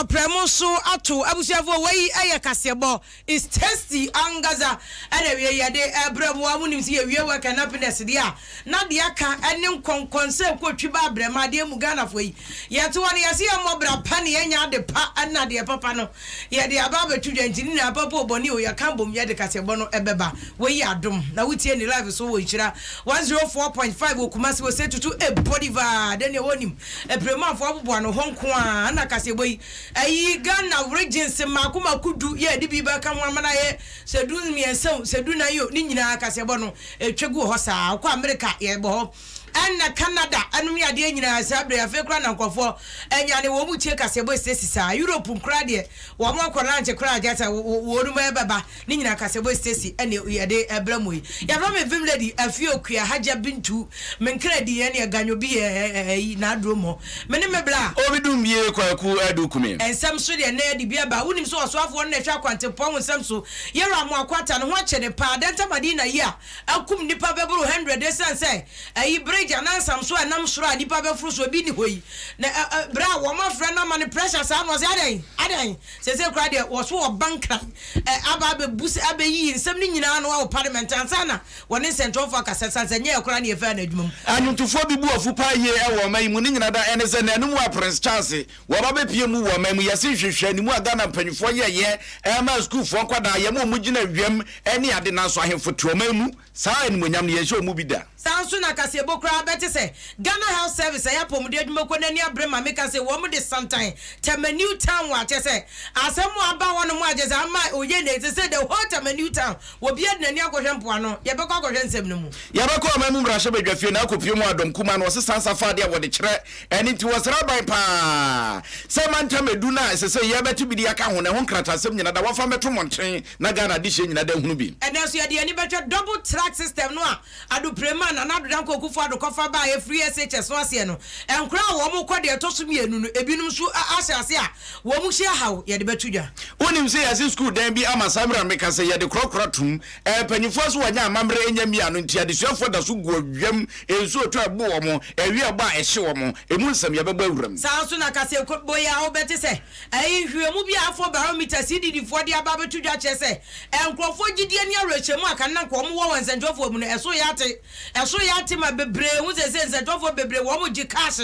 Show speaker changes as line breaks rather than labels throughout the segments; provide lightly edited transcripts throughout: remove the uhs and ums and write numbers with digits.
Ɔprɛmo so ato abusuafoɔ. Wei ɛyɛ kaseɛbɔ is tasty ankasa. Ɛna wie yɛde ɛbrɛ mu a monim sɛ yɛwie Work and Happiness deɛ a, na deɛ aka ɛne nkɔnkɔnsɛ kɔtwi ba abrɛma adeɛ mu. Ghanafoɔ yi yɛte hɔ no, yɛse yɛmmɔ bra pa ne yɛnya ade pa, ɛna deɛ papa no yɛde aba abɛto dwa. Nti ne nyinaa papa ɔbɔne o, yɛka bom yɛde kaseɛbɔ no ɛbɛba. Wei yɛ Adom na wotie ne live so wɔ Nhyira 104.5 wɔ Kumase wɔ sɛ tutu e Bodivar dɛneɛ wɔnim apiremafoɔ aboboa no hɔ nko a. Na kaseɛbɔ yi ɛyi Ghana regions mmaako mmaako 10 yɛ ɛde bi bɛka ho amana yɛ sɛ 13 o, sɛ 14 o, ne nyinaa kaseɛbɔ no ɛtwa gu hɔ saa. Wokɔ America, yɛbɔ hɔ, ɛna Canada ɛnom ne adeɛ nyinaa. Saa bere afei koraa na nkurɔfoɔ ɛnya ne wɔn mu tie kaseɛbɔ esiesie saa. Europe nkora deɛ, wɔn akɔ lunch koraa agya sɛ wɔn mu ɛbɛba ne nyinaa. Kaseɛbɔ esiesie ɛne yɛde ɛbrɛ mu yi. Yɛfrɛ me Vim Lady Afie Okua Hagya Bintu menkra di yɛn ne ɛganyo bi yɛ ɛyi n'aduro mu me ne me bla.
Obi dum bie Kwaku Adu Kumi.
Nsɛm so deɛ, nnɛ yɛde bi aba. Wonim sɛ ɔsoafoɔ no na ɛhwɛ akwantempɔn ho nsɛm so, yɛwura Amoako Ata ne ho akyɛ ne paa. Dɛnta Madina yi a akum nnipa bɛboro 100 ɛsiane sɛ ɛyi bridge anansam so a ɛnam soro a nnipa bɛforo so ebi ni hɔ yi, na berɛ a wɔn afrɛ no ama no pressure saa no, ɔsɛ adɛn adɛn, sɛsɛ koraa deɛ wɔ so wɔ bankran ɛ aba abɛbu sɛ abɛyiyi nsɛm no nyinaa no wɔ parliament ansa na wɔne nsɛntwerɛfoɔ akasa, sane sɛ nyɛ koraa ne yɛfɛ no adwuma mu.
Anwontofoɔ bi bu afu paa yie ɛwɔ ɔman yi mu. Ne nyina da ɛne sɛ n'anum a Prince Charles wɔba bɛpie mu wɔ ɔman mu, yɛse nhwehwɛ ne mu a Ghana mpanyinfoɔ yɛyɛ ɛma sukuufoɔ nkwadaa yɛma ɔmu gyina wiem ɛne ade, nanso ahemfo te ɔman mu saa animonyam no yɛnhyɛ ɔmu bi da.
Saa nso na kaseɛbɔ koraa bɛte sɛ Ghana Health Service ɛyɛ apɔmuden adwumakuo n'ani abere ma meka sɛ wɔn de santan Tema New Town wɔ akyɛ sɛ asɛm a aba hɔ no mu akyɛ sɛ ama oyɛ ne sɛ the whole Tema New Town obiara de n'ani akɔhwɛ mpoano. Yɛbɛkɔ akɔhwɛ nsɛm no mu.
Yɛbɛkɔ ɔman mu mmarahyɛbadwa fie na akɔpie mu adɔm kuma no ɔsesa nsa fa adeɛ a wɔde kyerɛ. Ɛne nti wɔsrɛ aban paa sɛ mantam edu no a ɛsɛ sɛ yɛbɛte bi de aka ho na ɛho nkratasɛm nyina da wɔfa mmɛto mmɔnten na Ghana adehyeɛ nyina da hunu bi.
Ɛnɛ nso yɛde ani bɛhwɛ double track system no a Adoprema Nana Addo Dankwa Akufo Addo kɔfa baa yɛ free SHS no aseɛ no. Nkora a wɔn kɔ deɛ ɛtɔ so mmienu no, ebinom nso ahyɛ ase a wɔn hyia haw, yɛde bɛto dwa.
Wonim sɛ yɛse sukuu dan bi ama saa mmerɛ a meka sɛ yɛde korɔkorɔ tom mpanyimfoɔ so wɔnyɛ amammerɛ ɛnya mmia no nti adesuafoɔ da so gu awiam, nsuo tɔ ɛbo wɔ mo, awia bɔ a ɛhye wɔ mo. Ɛmu nsɛm yɛbɛbɔ awuram.
Saa nso na kaseɛ bɔ yi a wobɛte sɛ ɛyi nhwehwɛmu bi a Afrobarometer CDD foɔ de aba abɛto dwa kyerɛ sɛ nkurɔfoɔ gyidie ne awerɛhyɛmu a kan na nka wɔn wɔ wɔ nsɛntwerɛfoɔ mu no, ɛso yɛ ate, ɛso yɛ ate ma bebree ho sɛ nsɛntwerɛfoɔ bebree wɔn gye cash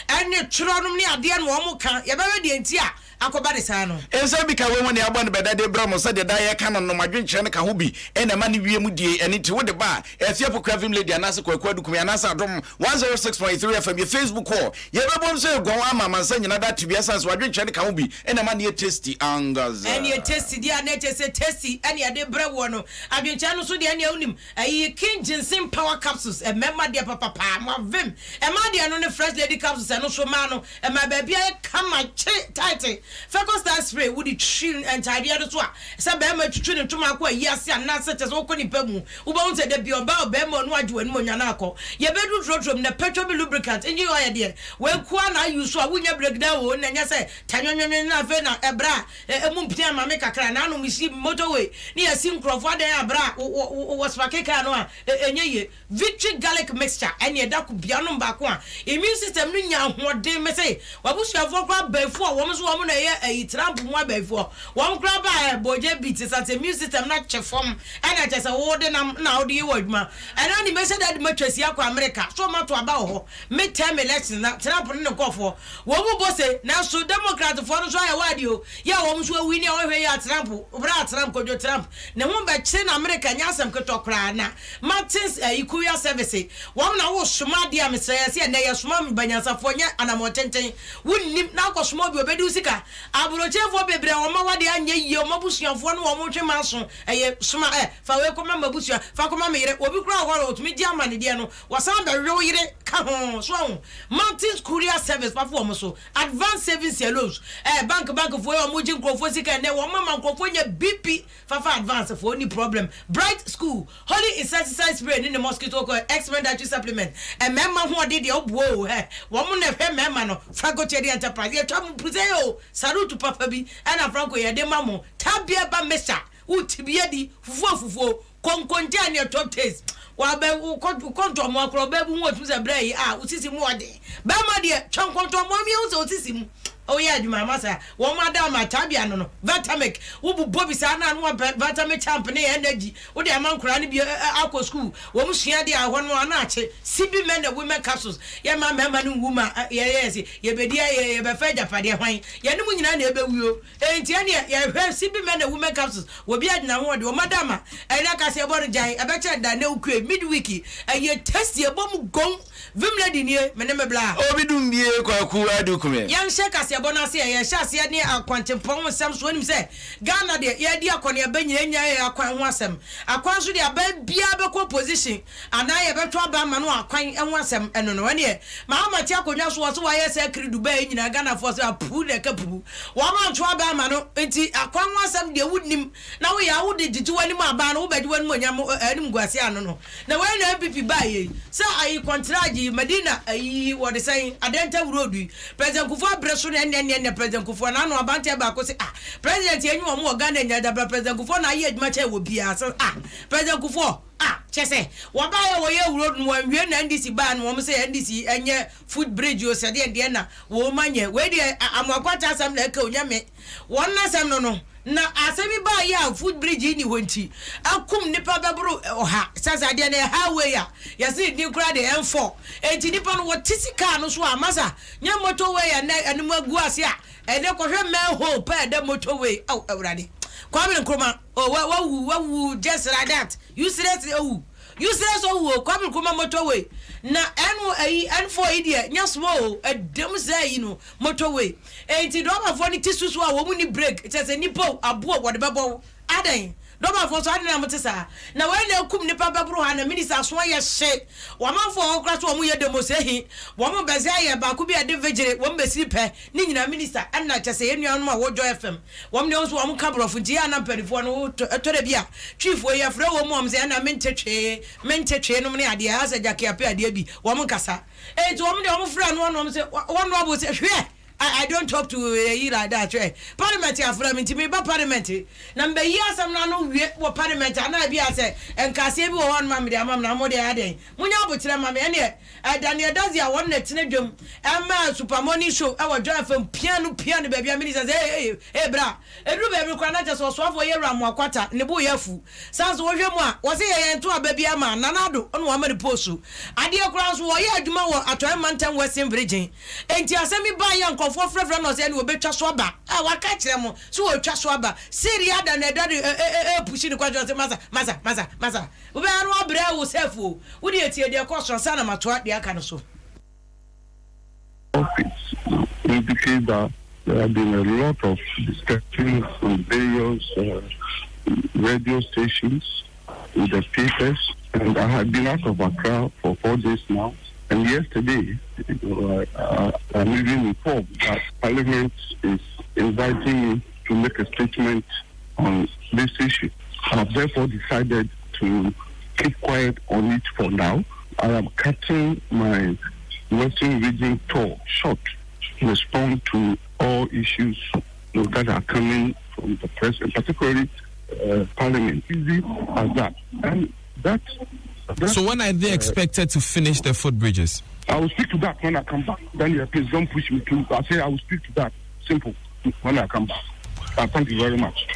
ɛne twerɛ nom ne adeɛ na wɔn ka. Yɛbɛhwɛ deɛ nti a akɔba ne saa no.
Nsɛm bi ka wei ho ne abɔ no bɛda de brɛ mo sɛdeɛ da yɛka no nom adwenkyerɛ no ka ho bi ɛna ɛma ne wie mu die. Ɛne nti wode ba a Ɛfie Pokua Vim Lady anaasɛ Kwaku Adukumi anaasɛ Adom 106.3 FM yɛ Facebook hɔ, yɛbɛbom sɛ ɛguan ama amansa nyina da te bi, ɛsiane sɛ wadwenkyerɛ no ka ho bi ɛna ɛma ne yɛ tasty ankasa.
Ɛne tasty deɛ a na ɛkyɛ sɛ tasty ɛne yɛde brɛ woɔ no. Adwenkyerɛ no so deɛ, ɛne wonim ɛyi King Ginseng Power Capsules, ɛmɛma deɛ papapaa mo avem, ɛma deɛ no ne Fresh Lady Capsules, ɛno so maa no ɛma baabi ayɛ kama kye tight. Fɛkɔ Star Spray, wode twi ntadeɛ no so a sɛ bɛrima twitwi ne ntoma akɔ ayi ase anaasɛ kyɛ sɛ wokɔ nipa mu, wobɛhu sɛ da bi ɔbaa ɔbɛrima ɔno agye w'anim onyane akɔ. Yɛbɛdu trotrom na Petrol Lubricant engine oil deɛ, wɔakua na ayi so a wonya breakdown wɔ na ɛnyɛ sɛ tanwɔnwɔnwɔn na afei na ɛbrɛ a ɛmu mpia maame kakra na anom si motorway ne yɛsi nkurɔfoɔ adan abrɛ a wɔ spark car no a ɛnyɛ yie. Victory Garlic Mixture ɛne ɛda ko bia nom baako a immune system no nya ahoɔden. Mɛ sɛ wabusuafoɔ koraa abɛɛfoɔ a wɔn nso wɔn na ɛyɛ ɛyi Trump mu abɛɛfoɔ wɔn koraa ba ɛ bɔgye bi te sɛ immune system no akyɛ fam, ɛna kyɛ sɛ wɔde nam na wɔde yɛ wɔ adwuma. Ɛna ne mɛsɛ dɛ de ma twa si akɔ America so ɔma to aba wɔ hɔ mid term elections na Trump ne ne nkɔfoɔ wɔn mu bɔ se, nanso Democratfoɔ no nso ayɛ wɔ adeɛ o yɛ a wɔn nso awi ne a wɔhwɛ yɛ a Trump bra Trump Kodwo Trump ne ho bɛkyere na America nyɛ asɛm ketewa koraa. Na Martins ɛyi courier service wɔn na wosoma adeɛ a mesrɛ yɛ sɛ ɛnɛ yɛsoma banyansafoɔ nyɛ anammɔn tenten wonnim na akɔsoma obi obɛdi wo sika. Aburokyefoɔ bebree a wɔn awadeɛ anyɛ yie, wɔn abusuafoɔ no wɔn twe ma so ɛyɛ soma ɛ fa wei kɔma ma abusua, fa kɔma me yere. Obi koraa wɔ hɔ a otumi gye ama ne deɛ no, wɔsan bɛwe wo yere ka ho so. Ɔho Martins Courier Service pafo wɔn so advance savings and loans ɛ bank foɔ yɛ wɔn gye nkurɔfoɔ sika. Ɛnɛ wɔn ama nkurɔfoɔ nya bp fafa advance foɔ ni problem. Bright School Holy Insecticide Spray ne mosquito coil, X-Men Dietary Supplement, mmarima hoɔden deɛ ɔboɔ o hɛ wɔn na ɛhwɛ mmarima no. Franco Trading Enterprise, yɛtwa mo puse o, salute papa bi ɛna Franco yɛde ma mo. Tabia ba mesa wuti bi adi fufuo fufuo konkonte ne top taste wabɛ wokɔ ntɔmmoa korɔ ɔbaa bi ho otum sɛ brɛ yi a wosisi mu ɔden bɛrima deɛ twa nkɔntɔmmoa mi ehu sɛ osisi mu. Woyɛ adwuma ama saa wɔn ada ama tabia no no Vitamilk wo bobɔ bi saa na ano apɛ Vitamilk champ ne energy wode ama nkoraa no bi akɔ school wɔn sua adeɛ a ɛhɔ no ano akye CB men and women capsules yɛ ma mmarima no nwu ma yɛ yɛ se yɛbɛdi yɛ yɛbɛfa agyapadeɛ hwan yɛne mo nyinaa na ɛbɛwuo enti ɛneɛ yɛhwɛ CB men and women capsules wɔ bi agyina ho ɔde wɔn ada ama ɛnɛ kaseɛ bɔ no gyae ɛbɛkyɛ da ne wokue midweek ɛyɛ tasty ɛbɔ mu gong Vim lady nie, me ne me bla.
Obi dum bie Kwaku Adu Kume.
Yɛnhyɛ kaseɛbɔ no ase ɛ, yɛhyɛ aseɛ ne akwantempɔn ho nsɛm so, wonim sɛ Ghana deɛ yɛredi akɔneaba nyinaa nya yɛ akwan ho asɛm, akwan nso deɛ aban biara bɛkɔ opposition anaa yɛbɛto aba ama no akwan ho asɛm ɛno no ɛneɛ Mahama te akonnwa so ɔse wayɛ saa kiri Dubai yi nyinaa Ghanafoɔ sɛ apuu na ɛka puu wɔn anto aba ama no nti akwan ho asɛm deɛ wonim na woyɛ a wode gyegye w'anim aban no wobɛgye w'anim onyam anim guase ano no Na wei na NPP baeɛ yi sɛ ayi kɔntragye yi Madina ayi wɔde sɛn Adenta road yi President Kufuor abrɛ so na ɛnɛ ɛnɛ ɛnɛ President Kufuor na ano abanteɛ baako se ah President yɛnyi wɔn wɔ Ghana nyinaa dabra President Kufuor na ayɛ adwuma kyɛn wɔ biara sɛ ah President Kufuor ah kyɛ sɛ wɔbaeɛ wɔyɛ road no wɔnwie na NDC baa no wɔn sɛ NDC ɛnyɛ foot bridge o sɛdeɛ deɛ na wɔn anyɛ wei deɛ amoakwata asɛm na ɛka onyame Wɔn asɛm no no, na asɛm yi baa yi a foot bridge yi nni hɔ nti, akum nnipa bɛboro ɔha. Sɛ sɛ adeɛ no yɛ highway a, yɛse ne din koraa deɛ M4. Enti nnipa no wɔte si car no so a, masa, nyɛ motorway a nnɛ ɛno mu agu ase a, ɛnnɛ kɔhwɛ manhole pɛ a ɛda motorway. Ao Awurade. Kwame Nkrumah, oh, wa, wawu, wawu just like that. Useless owu. Useless owu o, Kwame Nkrumah motorway. Na N, ayi, N4 yi deɛ, nyɛ small o, ɛdam sɛ ayi no. Motorway. Enti drɔbafoɔ no ti susu a wɔn nni break, kyerɛ sɛ nnipa o, aboa o, wɔde bɛbɔ wo. Adɛn? Drɔbafoɔ nso adɛn na mote saa? Na wei na akum nnipa bɛboro ha na minister aso ayɛ hye. Wɔn amanfoɔ wɔ hɔ koraa sɛ wɔn yɛ demos ehe. Wɔn bɛsɛ ayɛ baako bi a ɛde vigyere, wɔn bɛsiri pɛ. Ne nyinaa minister ɛna kyerɛ sɛ yɛn nuanom a wɔ Joy FM, wɔn deɛ wɔn nso wɔn ka borɔfo nti yɛ a na mpanifoɔ no ɛtɔ da bi a Twifoɔ yi yɛfrɛ wɔn mu a wɔn sɛ ɛna mente twee, mente twee nom ne adeɛ asɛ gyakeape adeɛ bi, wɔn nkasa. Enti wɔn deɛ wɔn frɛ no wɔn sɛ wɔn abo sɛ hwɛ I, I don't talk to eyi like that hwɛ parliament afra mi nti mi ba parliament na mbɛ yi asɛm na ano wie wɔ parliament anaa ebi asɛ nkaseɛ bi wɔ hɔ anoma mi de ama mi na mo deɛ adɛn mo nya abokyerɛ ma mi ɛneɛ Daniel Dadzie a wɔn na ɛtena dwam ɛma super morning show ɛwɔ Joy FM pia no pia no baabi a minister sɛ ee ee ee bra Ɛduru baabi koraa na kyerɛ sɛ ɔsoafoɔ Yawura Amoah Kwata ne bo reyɛ afu. Saa nso wohwɛ mu a, wɔse yɛ yɛn to aba bi ama Nana Addo na wama no post. Adeɛ koraa nso wɔyɛ adwuma wɔ Atɔeɛ Mantam Western Region. Enti asɛm yi baeɛ a nkurɔfoɔ frɛfrɛ no ɔsɛ ɛne wɔbɛtwa so aba. A waka akyerɛ mo sɛ wɔretwa so aba. Seeria ada na ɛda de ɛɛpushi ne kwan so ɔse masa, masa, masa, masa. Wobɛyɛ no abrɛ wo self o. Wo deɛ tie deɛ ɛkɔɔ so ansa na matoa deɛ aka no so.
Office indicate that there have been a lot of discussions on various uh, radio stations, in the papers, and I have been out of Accra for four days now. And yesterday, you know, I, I, I'm even informed that Parliament is inviting me to make a statement on this issue. I have therefore decided to keep quiet on it for now. I am cutting my Western Region tour short to respond to all issues that are coming from the press, and particularly Parliament. Easy as that. And that, that
So when are they expected to finish the footbridges?
I will speak to that when I come back. Then please don't push me too. I say I will speak to that. Simple. When I come back. Thank you very much.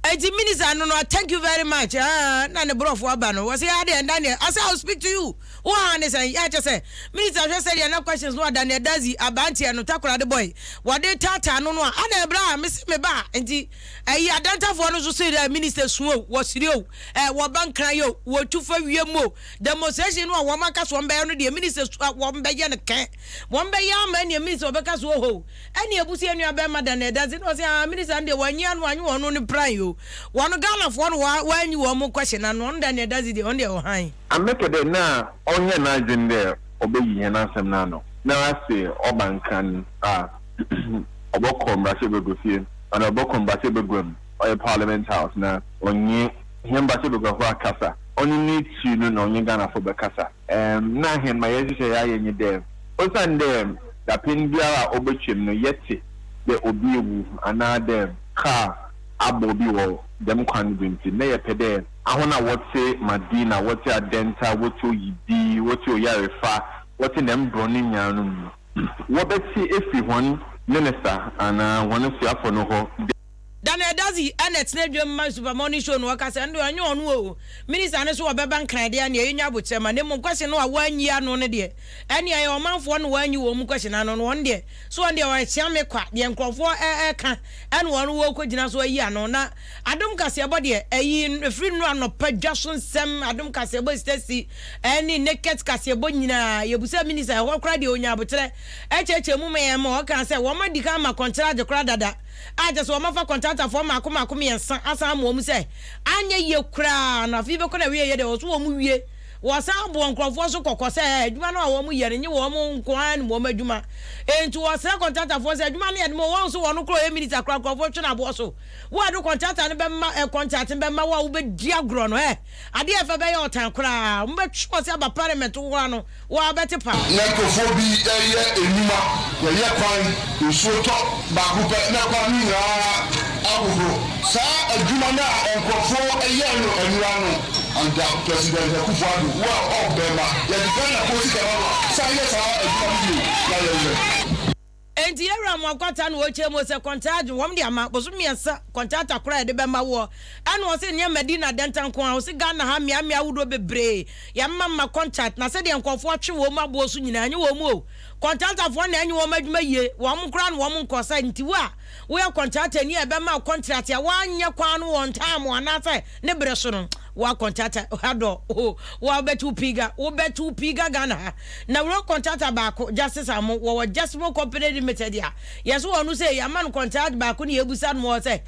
Enti minister no no thank you very much ah na ne brɔfo aba no wɔsi adeɛ Daniel I say I will speak to you wo ha ne sɛn yɛ kyɛ sɛ minister hwɛ sɛdeɛ na questions no a Daniel Dazi abanteɛ no takoradi boy wɔde taataa no no a ana ɛbrɛ a mese me ba nti ɛyi adantafoɔ no nso se dɛ minister su o wɔsere o ɛ wɔba nkran yɛ o wɔtu fa wiem o demonstration no a wɔn aka so wɔn bɛyɛ no deɛ minister su a wɔn bɛyɛ no kɛ wɔn bɛyɛ ama ɛneɛ minister wɔbɛka so oho Ɛne abusua nua bɛɛma da na ɛda nti na ɔse aa minister no deɛ wanyi ano anyi wɔn no pran o wɔn Ghana foɔ no wanyi wɔn mo question ano ɔno da na ɛda dze deɛ ɔno deɛ ɔhan.
Amɛkɛ dɛ nna ɔnnyɛ n'adwen dɛ ɔbɛyi hɛn asɛm no ano, noara se ɔba Nkran a, ɔbɔkɔ mbrahyɛbaguafie anaa ɔbɔkɔ mbrahyɛbaguam, ɔyɛ Parliament House, na ɔnye hɛn mbrahyɛbaguafo akasa. Ɔno n'ekyir no na ɔnye Ghanafo bɛkasa. Nna hɛn ma yɛhyehyɛ yɛayɛ nye dɛ, osiandɛ dapɛn biara a obotwa mu no yɛtse dɛ obi ewu anaadɛ kaar abɔ obi wɔ dɛm kwan no do ntsi, nna yɛpɛ dɛ ahɔn a wɔtse Madina, wɔtse Adenta, wɔtse Oyibi, wɔtse Oyarefa, wɔtse dɛm brɔn no nyina no mu no, wɔbɛtse efi hɔn. Minister anaa hɔn suafo no hɔ dɛ.
Daniel Dadzie na ɛtena dwam ma Super Morning Show no, ɔka sɛ, Ɛno deɛ ɛnyɛ ɔno o, Minister no so ɔbɛba Nkran deɛ ɛneɛ yɛnya abokyerɛ ma, na mmom question no a wɔanyi ano no deɛ ɛneɛ ɛyɛ ɔmanfoɔ na wɔanyi wɔn question ano no, wɔn deɛ so wɔn deɛ ɔrekyea me kwa, deɛ nkurɔfoɔ ɛreka ɛna wɔn wɔrekɔgyina so ayi ano, na Adom kaseɛbɔ deɛ ɛyi ɛfiri nnora anɔpa dwa so nsɛm, Adom kaseɛbɔ Stacey ɛne Naked kaseɛbɔ nyinaa yɛbusa Minister ɛhɔ koraa deɛ ɔnya abokyerɛ ɛkyerɛkyerɛ mu ma yɛn ma ɔkaa sɛ wɔn adi kan ama kɔnkyerɛ ade koraa dada a kyerɛ sɛ wɔafa kɔntratafoɔ mmaako mmaako mmiɛnsa asan ama wɔn sɛ anyɛ yie koraa no afei bɛkɔ n'awieɛ deɛ wɔ so wɔn wie. Wɔsan bɔɔ nkurɔfoɔ nso kɔkɔ sɛ adwuma no a wɔyɛ no nye wɔn nko ara ne wɔn adwuma. Enti wɔsrɛ kɔntratafoɔ sɛ adwuma no yɛ de ma wɔn nso wɔn korɔ yɛ minista koraa nkurɔfoɔ twe no aboɔ so. Wo a de kɔntrata no bɛma ɛ kɔntrate no bɛma wo a wobɛdi agorɔ no ɛ adeɛ a ɛfɛ bɛyɛ ɔtan koraa wɔbɛtwe wɔn sɛ aba parliament wo ara no Wɔabɛte pa.
Na nkurɔfoɔ bi reyɛ nnwuma, yɛyɛ kwan, nsuo tɔ baako pɛ na kwan no nyinaa ahohoro. Saa adwuma no a nkurɔfoɔ yɛɛ no anura no, under President Akufo Addo, wo a ɔɔbɛma yɛde Ghanafoɔ sika ma wo a, san yɛ saa adwuma no bio na yɛnyɛ.
Enti yɛwura mo akwata na ɔkyerɛ mu sɛ kɔntragye wɔn de ama bosom mmiɛnsa kɔntrata koraa yɛde bɛma woɔ ɛna ɔse nneɛma Madina dɛnta nko ara ɔse Ghana ha mmea mmea ahodoɔ bebree yɛmma mma kɔntrat na sɛdeɛ nkurɔfoɔ twe wɔn aboɔ so nyinaa ɛnyɛ wɔn o kɔntratafoɔ na ɛnye wɔn adwuma yie wɔn koraa na wɔn nkɔ sɛ nti wo a woyɛ kɔntratani a ɛbɛma wo kɔntrat a woanyɛ kwan no wɔn time anaasɛ ne berɛ so no Wa kɔntrata ha dɔ o wa bɛtu piga wo bɛtu piga Ghana ha na wuro kɔntrata baako Justice Amo wɔwɔ Justmo Company Limited a yɛso wɔn no sɛ yɛama no kɔntrat baako ne yɛbusa no wɔ sɛ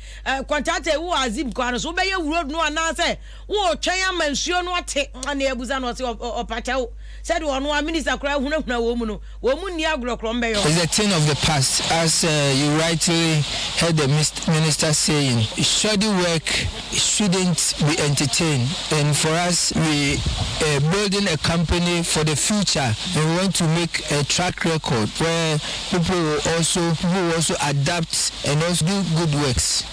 kɔntrata ewu wɔ Azim kwan no so wobɛyɛ road no anaasɛ wotwɛn ama nsuo no ate na yɛbusa no ɔse ɔpakyɛw sɛdeɛ ɔno a minister koraa hunahuna wɔn mu no wɔn mu nni agorɔ korɔ mbɛyɔ.
It's a thing of the past as you rightly heard the minister saying, shoddy work shouldn't be entertained and for us we are building a company for the future and we want to make a track record where people will also people will also adapt and also do good works.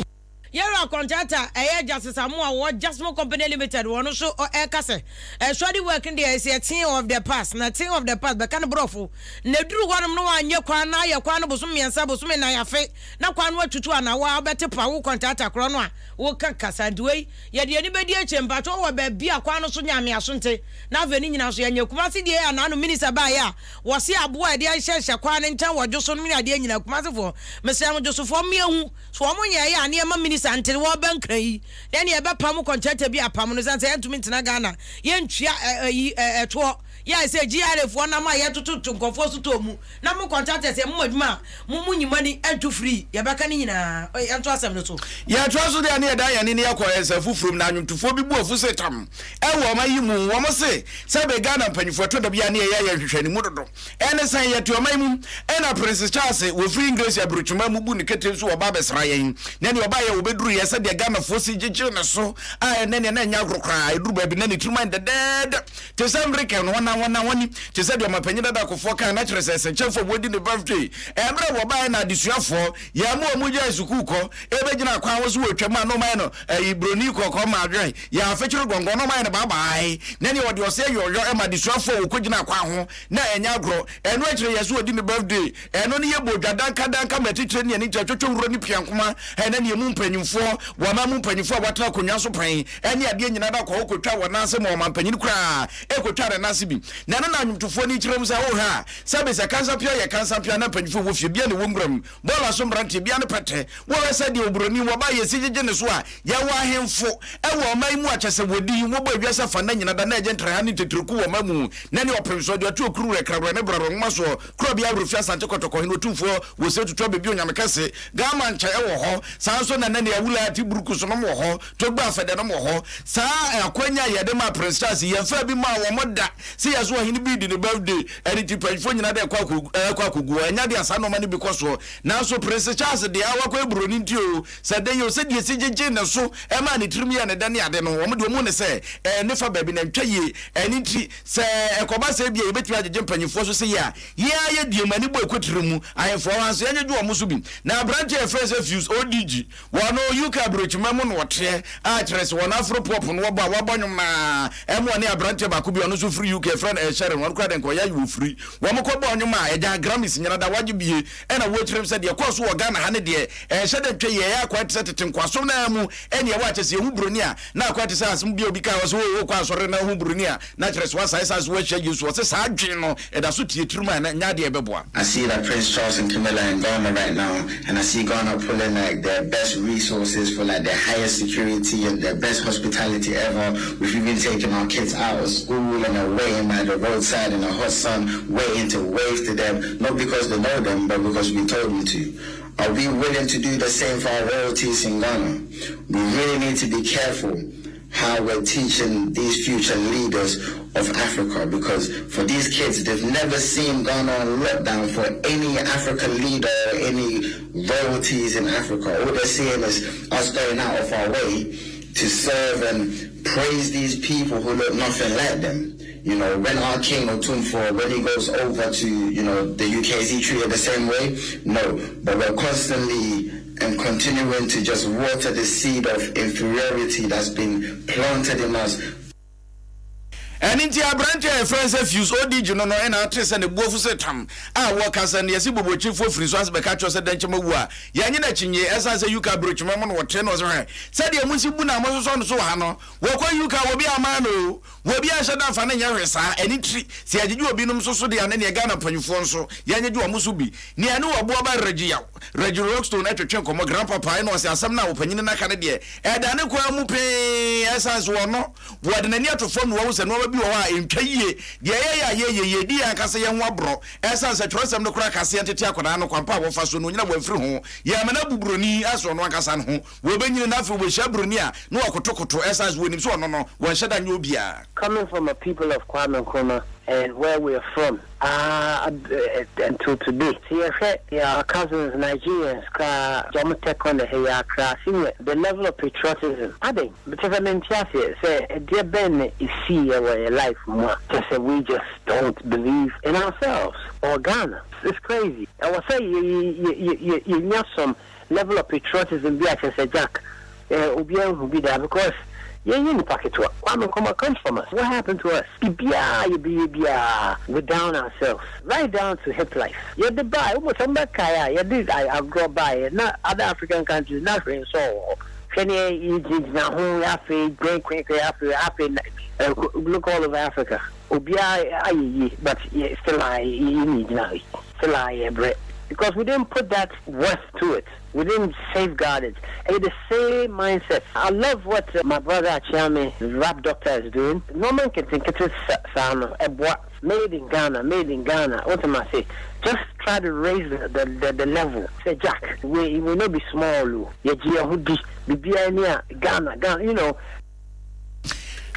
Yɛwura kɔntrata a ɛyɛ Justice Amoah wɔ Jasmo Company Limited wɔ no nso ɛka sɛ, Shoddy work no deɛ it's a thing of the past na thing of the past bɛka no borɔfo na ɛduru hɔnom no wanyɛ kwan na ayɛ kwan no bosom mmiɛnsa bosome nnan afe na kwan no atutu anaa wo a wobɛte po a wo kɔntrata korɔ no a woka kasa nti wei yɛde yɛn ani bɛdi akyire mpakyɛw wɔ baabi a kwan no so nyɛ ameaso nte na afei ne nyinaa nso yɛnyɛ Kumasi deɛ yɛ anaano minister baeɛ a wɔse aboa a yɛde ahyehyɛ kwan no nkyɛn wɔ dwoso nom ne adeɛ nyinaa Kumasi foɔ mesrɛ mo dwosofoɔ mmeahu so wɔn nyɛɛyɛ a nneɛma minister nte wɔba nkran yi na ɛne yɛbɛpam kɔntrata bi apam no sane sɛ yɛntumi ntena Ghana yɛntua ɛyi ɛtoɔ yɛ sɛ GRA foɔ nam a yɛtototo nkurɔfoɔ so tɔɔ mu Na mo contractors yɛ mo mo adwuma a mo mo nyi mo ani nto free yɛbɛka ne nyinaa oi yɛnto asɛm no so.
Yɛtoa so deɛ ne yɛdan yɛn ani ne yɛkɔ nsa foforɔ mu na anwomtofoɔ bi bu afu se tam ɛwɔ ɔman yi mu. Wɔn se sɛbe Ghana mpanyinfoɔ ɛtɔ da bi a ne yɛyɛ yɛn nhwehwɛnimu dodo. Ɛne sɛn yɛte ɔman yi mu ɛna Prince Charles wɔfiri Englesi aburokyima mu bu ne kete nso wɔba abɛsra yɛn na nea ɔbaeɛ wɔbɛduruiɛ sɛdeɛ Ghanafoɔ si gyegyee ne so a ɛnɛ neɛ na ɛnyɛ agorɔ koraa ɛduru baabi na ne tirim ayɛ dɛdɛɛdɛ Te sɛ mmereka no, wɔn a wɔn a wɔne, te sɛ deɛ ɔmapanyin dada Kufuor kae no akyerɛ sɛ sɛnkyɛnfoɔ a wɔadi ne birthday mmerɛ a wɔbaeɛ na adesuafoɔ yɛn ma wɔn gyae sukuu kɔ ɛbɛgyina kwan ho so wɔtwam a na wɔayɛ no ayi broni kɔkɔɔ ma adwene yɛ afekyere gɔngɔn na wɔayɛ no baabae na neɛ wɔde ɔsɛ yɔyɔ ɛma adesuafoɔ a wɔkɔgyina kwan ho na ɛnyɛ agorɔ ɛno akyire yɛ so wɔdi ne birthday ɛno ne yɛ bɔ dwa danka danka ma atitire ne ani nkyɛ twotwo wuro ne piankoma ɛna ne emu mpanyinfoɔ wɔn mu mpanyinfoɔ a wɔatena akonnwa so pɛn ɛne adeɛ nyinaa da kɔ hɔ kɔtwa wɔn nan ase ma ɔmanpanyin koraa ɛkɔtwa ne nan ase bi. Na ɛno na nnwomtofoɔ no kyerɛ mu sɛ, Wohwɛ a, sɛbe sɛ kansampea yɛ kansampea na mpanyinfoɔ wɔ fie bia na ɛwɔ nwura mu, bɔɔla so mmeranteɛ bia ne pɛtɛ. Wohwɛ sɛ deɛ oburoni wɔba yɛsi gyegye ne so a, yɛwɔ ahemfo ɛwɔ ɔman yi mu a kyɛ sɛ wɔdi wɔbɔ ewiase afa nna nyina da na ɛgye ntraha ne ntetreku wɔ ɔman mu na ne ɔpemsoɔ deɛ ɔte okuru werɛ krawerɛ ne brarɔ nwoma soɔ Korɔbea Awurofi Asante Kɔtɔkɔ Hene Otumfoɔ Wose Tutu Abɛbi Onyame Kɛse Gama Nkyɛ ɛwɔ hɔ saa nso na Nani Awula Ati Buruku so nom wɔ hɔ Togbe Afɛdɛ nom wɔ hɔ saa akwanya a yɛde maa Prince Charles yi yɛmfaa bi maa wɔn da sɛ yɛso ɔhene bi redi ne birthday ɛno nti mpanyinfoɔ nyinaa dɛ ɛkɔ akɔ akɔgu hɔ ɛnyɛ adeɛ a saa nnoɔma no bi kɔ soɔ nanso Prince Charles deɛ a wakɔyɛ buroni nti o sɛ dɛn o sɛdeɛ ɛsi gyegyee ne so ɛmaa ne tirim yɛɛ ne dɛ ne ade no wɔn deɛ wɔn hu ne sɛ ɛɛ ne fa baabi na ɛntwa yie ɛno nti Sɛ ɛkɔba sɛ ebia yebetumi agyegye mpanyimfoɔ so seyɛ a, yɛn ara yɛ deɛ mu ani bɔ ɛkotire mu ahemfo hɔ ara nso, yɛngyegye wɔn so bi. Na aberanteɛ a yɛfrɛ no sɛ Fuse ODG, wɔ no UK aburokyima mu na ɔteɛ, a kyerɛ sɛ wɔn Afro pop no wɔbɔ a wɔabɔ nnwom no ara, ɛma ɔne aberanteɛ baako bi a ɔno nso firi UK a yɛfrɛ no Ed Sheeran, ɔno koraa deɛ nka ɔyɛ ayɛ ofiri. Wɔn kɔ bɔɔ nnwom a ɛgyaa Grammys nyina da wagye bie. Ɛna wɔkyerɛ mu sɛ deɛ ɛkɔɔ so wɔ Ghana ha ne deɛ ɛnhyɛ da ntwa yie, ɛyɛ akwan te sɛ tete nkoasom no ara mu ɛne ɛwɔ a kyerɛ sɛ yɛhu buroni a na akwan te sɛ asɛm bi a obi kaa wɔ sɛ oo wokɔ asɔre na wohu buroni a na kyerɛ sɛ wasae saa sɛ woahyia Yesu. Ɔse saa adwene no ɛda so tie tirim a ɛnyɛ adeɛ a ɛbɛboa.
I see that Prince Charles and Camilla in Ghana right now and I see Ghana pulling like their best resources for like their highest security and their best hospitality ever. We've even taken our kids out of school and are waiting by the roadside in the hot sun, waiting to wave to them, not because they know them, but because we told them to. Are we willing to do the same for our royalties in Ghana? We really need to be careful how we're teaching these future leaders of Africa because for these kids, they've never seen Ghana on lockdown for any African leader or any royalties in Africa. All they're seeing is us going out of our way to serve and praise these people who look nothing like them. You know, when our king Otumfuo, when he goes over to, you know, the UK, is he treated the same way? No. But we're constantly and continuing to just water the seed of inferiority that's been planted in us.
Ɛno nti aberante a yɛfrɛ no sɛ Fuse Odij no no na ate sɛ ne bo afu sɛ tam a wɔka sɛ no yɛse bobokyifoɔ firi so ase bɛka kyerɛ sɛ dɛnkyɛm awu a yɛnnye no akyinnye ɛsiane sɛ UK aburokyima mu no wɔte no ɔsɛ hwɛ sɛdeɛ mosi bu no a mososɔ no so wɔ ha no wɔkɔ UK a wɔbi aman no o wɔbi anhyɛ da mfa no nyɛ hwee saa ɛno ntiri sɛ yɛgyegye obinom nso so deɛ a ne neɛ Ghana mpanyinfoɔ nso yɛnyegye wɔn so bi nea ɛne wɔboa ba Reggie Yaw Reggie Rockstone ɛtwetwe nkɔmmɔ Grandpapa ɛna ɔsɛ asɛm no a ɔpanyini no aka no deɛ ɛda ne kwan mu pee ɛsiane sɛ ɔno Wɔde n'ani ato fam na wahu sɛ nneɛma bi wɔ hɔ a entwa yiye. Deɛ yɛyɛ a yɛyɛ, yɛredi yɛn ankasa yɛn ho aborɔ. Ɛsiane sɛ Twerɛsɛm no koraa ka sɛ yɛntete akwadaa no kwan pa a wɔfa so no, onyina wamfiri ho. Yɛrema no abu buroni asɛ ɔno ankasa no ho. Wɔbɛnyini na afei wɔahyia buroni a na wakotokoto ɛsiane sɛ wɔnim sɛ ɔno no, wɔnhyɛ da nyɛ obiara.
Coming from a people of Kwame Nkrumah and where we are from ah until today sɛ yɛhwɛ our cousins Nigerians koraa deɛ wɔn tech on ha yi ara koraa senior the level of patriotism adɛn Kyerɛ sɛ mente aseɛ sɛ ɛdeɛ bɛn na ɛsiiɛ wɔ yɛ life mu a kyerɛ sɛ we just don't believe in ourselves or Ghana it's crazy ɛwɔ sɛ yɛ yɛnya some level of patriotism bi a kyerɛ sɛ Jack eh, obiara nhu bi da because yɛnyɛ nipa ketewa Kwame Nkrumah comes from us what happened to us biribiara yɛbɛyɛ biara we down ourselves right down to hip life yɛde baeɛ wobɔ sɛ mobɛkae a yɛde agorɔ baeɛ na other African countries na hwee nsɔɔ wɔ hɔ Hwɛ nea yegyinagyina ho afei kwenkwenkwen afei afei na look all over Africa obiara ayɛ yie but yɛ still a yɛ na yɛgyina hɔ yi still a yɛbrɛ because we didn't put that worth to it we didn't safeguard it ɛyɛ the same mindset I love what my brother Akyeame rap doctor is doing nneɛma nketenkete saa no ɛboa Made in Ghana made in Ghana wote mase just try to raise the the the the level sɛ Jack we we no be small o yɛgye yɛn ho di biribiara ni a Ghana Ghana you know.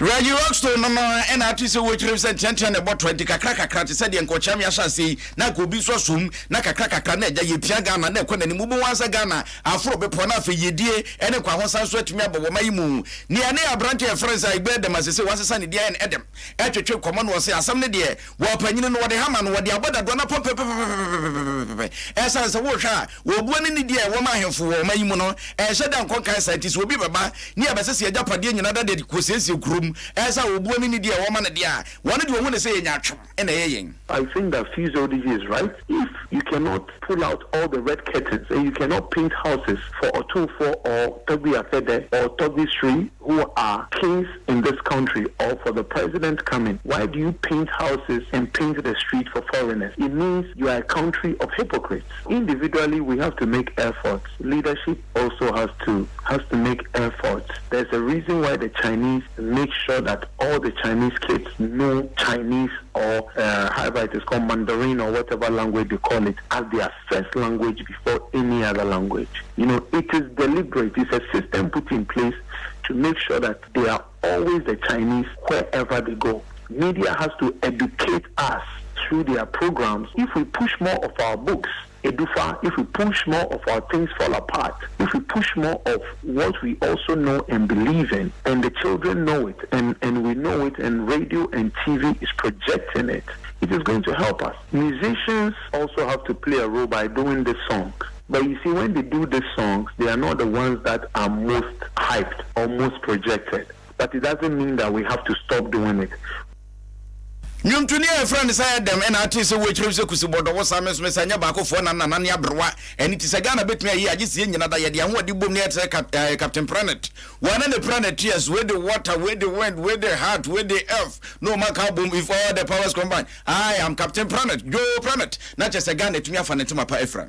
Reggie Rockstone no no ɛna ate sɛ wɔkyerɛ sɛ nteantea na ɛbɔ toa nti kakra kakra te sɛ deɛ nka ɔkyerɛ me ahyɛ ase yi na nka obi nso asom na kakra kakra na agya yɛpia Ghana na ɛkɔ n'anim wobɛhu ara sɛ Ghana aforo bepɔ na afei yiedie ne nkwahosan nso atumi abɔ wɔ ma yi mu. Nea ne aberante a yɛfrɛ no sɛ Aigbe Edem a sesei wasesa ne din ayɛ no Edem Ɛtwetwe nkɔmmɔ na ɔse asɛm no deɛ wɔ panyini no wɔde hama no wɔde abɔ dadoa no apam pɛpɛpɛpɛpɛpɛpɛpɛ ɛsiane sɛ wohwɛ a wɔbua ne nidie a ɛwɔ ma ahemfo wɔ ɔman yi mu no ɛnhyɛ da nkɔ nkan saa nti sɛ obi bɛba ne abɛsese agyapadeɛ nyina da de kɔsiesie kurom ɛsɛ a wɔbua ne nidie a ɛwɔ ma no deɛ a wɔn deɛ wɔhu ne sɛ yɛ nyaatwom na ɛyɛ yɛn.
I think that Fuse ODG is right if you cannot pull out all the red curtains and you cannot paint houses for Otumfuo or Togbi Afede or Togbi Sri who are kings in this country or for the president coming why do you paint houses and paint the street for foreigners it means you are a country of hypocrites individually we have to make efforts leadership also has to has to make efforts there's a reason why the Chinese make sure that all the Chinese kids know Chinese or uh, however it is called Mandarin or whatever language they call it as their first language before any other language. You know, it is deliberate. It's a system put in place to make sure that they are always the Chinese wherever they go. Media has to educate us through their programs. If we push more of our books, Edufa, if we push more of our things fall apart, if we push more of what we also know and believe in, and the children know it, and, and we know it, and radio and TV is projecting it, it is going to help us. Musicians also have to play a role by doing the songs. But you see, when they do the songs, they are not the ones that are most hyped or most projected. But it doesn't mean that we have to stop doing it.
Nnwontoni a yɛfrɛ no sɛ Edem ɛna atee sɛ woakyerɛm sɛ kusi bɔdɔ wo saa me nso mesa nyɛ baakofoɔ na nana ne aberewa ɛno ti sɛ Ghana bɛtumi ayie agye sɛ yɛn nyina da yɛde ahoɔden bom na yɛte sɛ Cap, eh, Captain Planet wɔn ne planeteers wei de water wei de wind wei de heart wei de earth na wɔn aka abom if all the powers combine I am Captain Planet Joe Planet na kyerɛ sɛ Ghana atumi afa ne ntoma pa afira.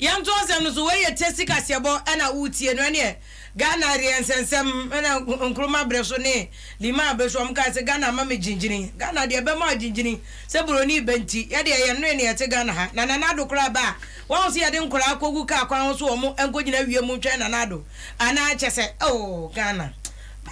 Yɛnto asɛm no so, wei yɛ Tesi kaseɛbɔ ɛna woretie no ɛneɛ Ghana deɛ nsɛnsɛm ɛna Nkrumah berɛ so ne Liman berɛ so wɔn kaa sɛ Ghana ama me gyingyini Ghana deɛ ɛbɛma wo gyingyini sɛ buroni bɛ nti yɛdeɛ yɛnnoe ne yɛte Ghana ha na Nana Addo koraa ba a wahu sɛ yɛde nkwadaa kɔgu kaa kwan ho so wɔn nkɔgyina wiem ntwɛn Nana Addo anaa kyɛ sɛ oh Ghana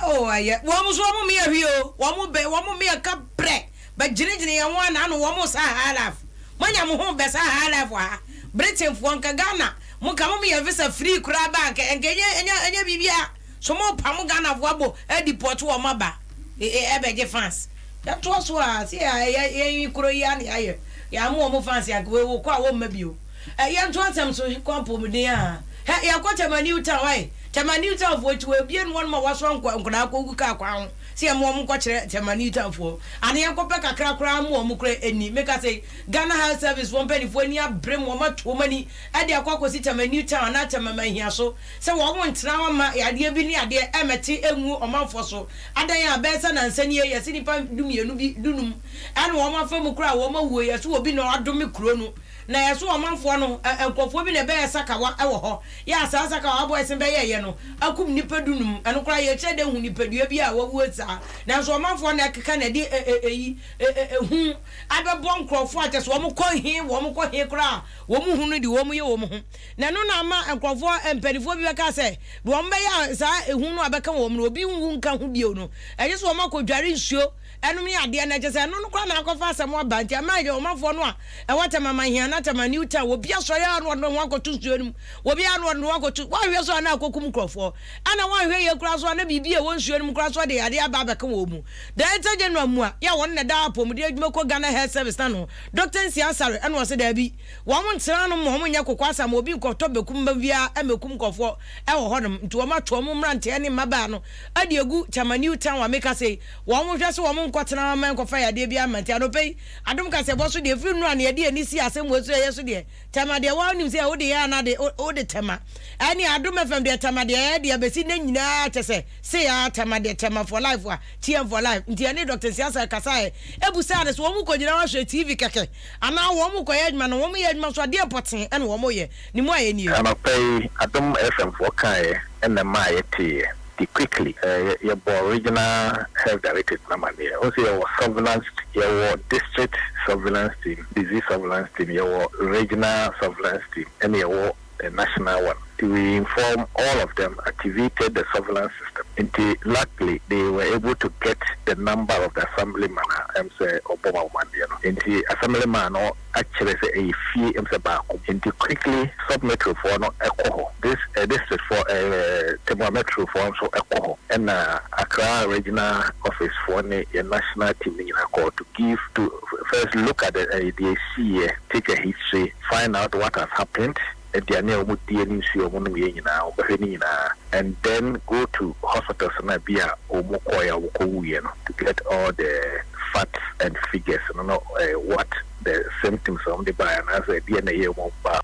oh ɛyɛ wɔn nso wɔn mmea hwee o wɔn bɛ wɔn mmea ka brɛ Bɛ gyinagyina yɛn ho ana ano wɔn saa high life moanya mo ho bɛ saa high life wɔ ha Britain foɔ nka Ghana mo nka mo yɛ visa free koraa ba nka nka ɛnyɛ ɛnyɛ ɛnyɛ biribia so mo pa mo Ghana foɔ abɔ ɛdeport wɔn aba ɛbɛ gye fans yɛtoa so a se yɛ yɛ yɛn kuro yi ana yɛayɛ yɛ ama wɔn fans yɛ wɔ kɔ a wɔn mma bio yɛnto asɛm so kɔ apɔmuden a hɛ yɛkɔ Tema New Town ayi Tema New Town foɔ akyi wɔ ebie no wɔn ma wɔasoa nkwadaa kɔ gu kaa kwan ho Sɛ yɛma wɔn kɔkyerɛ Tema New Town foɔ anaa yɛnkɔpɛ kakra koraa ma wɔn koraa ɛnni. Meka sɛ Ghana Health Service foɔ mpaninfoɔ ani abere ma wɔn ato wɔn ani de akɔ akɔsi Tema New Town anaa Tema Manhiaso sɛ wɔn ntena hɔ mma yadeɛ bi ne adeɛ mmɛte ngu ɔmanfoɔ so. Adan a bɛyɛ sɛ nansa nie yɛse nnipa dumienu bi, dunum ɛna wɔn afa mu koraa a wɔn awuo yɛse obi na wadome kuro no. Na yɛso ɔmanfoɔ no, nkurɔfoɔ bi na ɛbɛyɛ sakawa wɔ hɔ. Yɛ a saa sakawa boys no bɛyɛeɛ no akum nnipa dunum. Ɛno koraa yɛkyerɛ dɛ hu nipadua bi a wawuo saa. Nanso ɔmanfoɔ na ɛkeka na ɛde eyi, ehu abɛbɔ nkurɔfoɔ a kyerɛ sɛ wɔn kɔ he, wɔn kɔ he koraa a wɔn hu no de wɔn yɛ wɔn ho. Na ɛno na ama nkurɔfoɔ, mpanimfoɔ bi bɛka sɛ deɛ wɔn bɛyɛ a saa ehu no abɛka wɔn no obi nwu nka ho bio no, ɛgye sɛ wɔn akɔdware nsuo Ɛnom ne adeɛ no, kyerɛ sɛ ɛno no koraa na akɔfa asɛm aba nti ama agya ɔmanfoɔ no a ɛwɔ Tema Manhia anaa Tema New Town obi asɔre a na ɔde ne ho akɔto nsuo no mu, obi a na ɔde ne ho akɔto, woanhwɛ so a na akɔkum nkurɔfoɔ, ɛna woanhwɛ yie koraa nso a na biribi a ɛwɔ nsuo no mu koraa nso de yadeɛ aba abɛka wɔn mu. Director General Mua yɛ a ɔno na ɛda apɔmuden adwuma kuo Ghana Health Service no ano, Doctor Nsia Asare ɛna ɔse daabi, wɔn ntena ano mma wɔn nyɛ kokoasa ma obi nkɔtɔ bɛkum ba biara mmɛkum nkurɔfoɔ ɛwɔ hɔnom nti wɔn ato wɔn mmeranteɛ ne mmabaa no de agu Tema New Town a meka sei Wɔn hwɛ so wɔn nkɔ tena hɔ mma nkɔfa yadeɛ biara mma nti anɔpa yi adom kaseɛbɔ so deɛ ɛfiri nnora na yɛde ani si asɛm wei so ɛyɛ so deɛ tɛma deɛ woa wonim sɛ wode yɛ ana de wode tɛma ɛne adom fm deɛ tɛma deɛ ɛyɛ deɛ bɛsi nnɛ nyinaa kyɛ sɛ se a tɛma deɛ tɛma for life a TM for life nti ɛne Dr. Siasa kasaeɛ ɛbusaa no sɛ wɔn kɔgyina hɔ ahwɛ TV kɛkɛ anaa wɔn kɔyɛ adwuma na wɔn yɛ adwuma nso adeɛ pɔtee ɛna wɔn yɛ ne mu ayɛ nie.
Anɔpa yi Adom FM foɔ kaeɛ ɛna ɛmaa yɛteeɛ. Nti quickly yɛbɔɔ regional health directorate no amaneɛ. Wohu sɛ yɛwɔ surveillance, yɛwɔ district surveillance team, disease surveillance team, yɛwɔ regional surveillance team ɛna yɛwɔ the national one. Nti we inform all of them, activated the surveillance system. Nti luckily they were able to get the number of the assemblyman a ɛm sɛ ɔbɔ wɔn amaneɛ no. Nti assemblyman no akyerɛ sɛ ɛyɛ fie ɛm sɛ baako nti quickly sub metro foɔ no kɔ hɔ this eh district foɔ eh Temua metro foɔ nso kɔ hɔ ɛna Accra regional office foɔ ne yɛn national team no nyinaa kɔ hɔ to give to first look at the eh deɛ ɛsiiɛ take a history find out what has happened aduane a wɔn diɛ ne nsuo a wɔn nom yɛ nyinaa wɔn bɛhwɛ ne nyinaa and then go to hospitals no a bi a wɔn kɔɛ a wɔn kɔ wuiɛ no to get all the facts and figures no no eh what the symptoms a wɔn de baeɛ anaasɛ ɛdeɛn na ɛyɛɛ wɔn baa.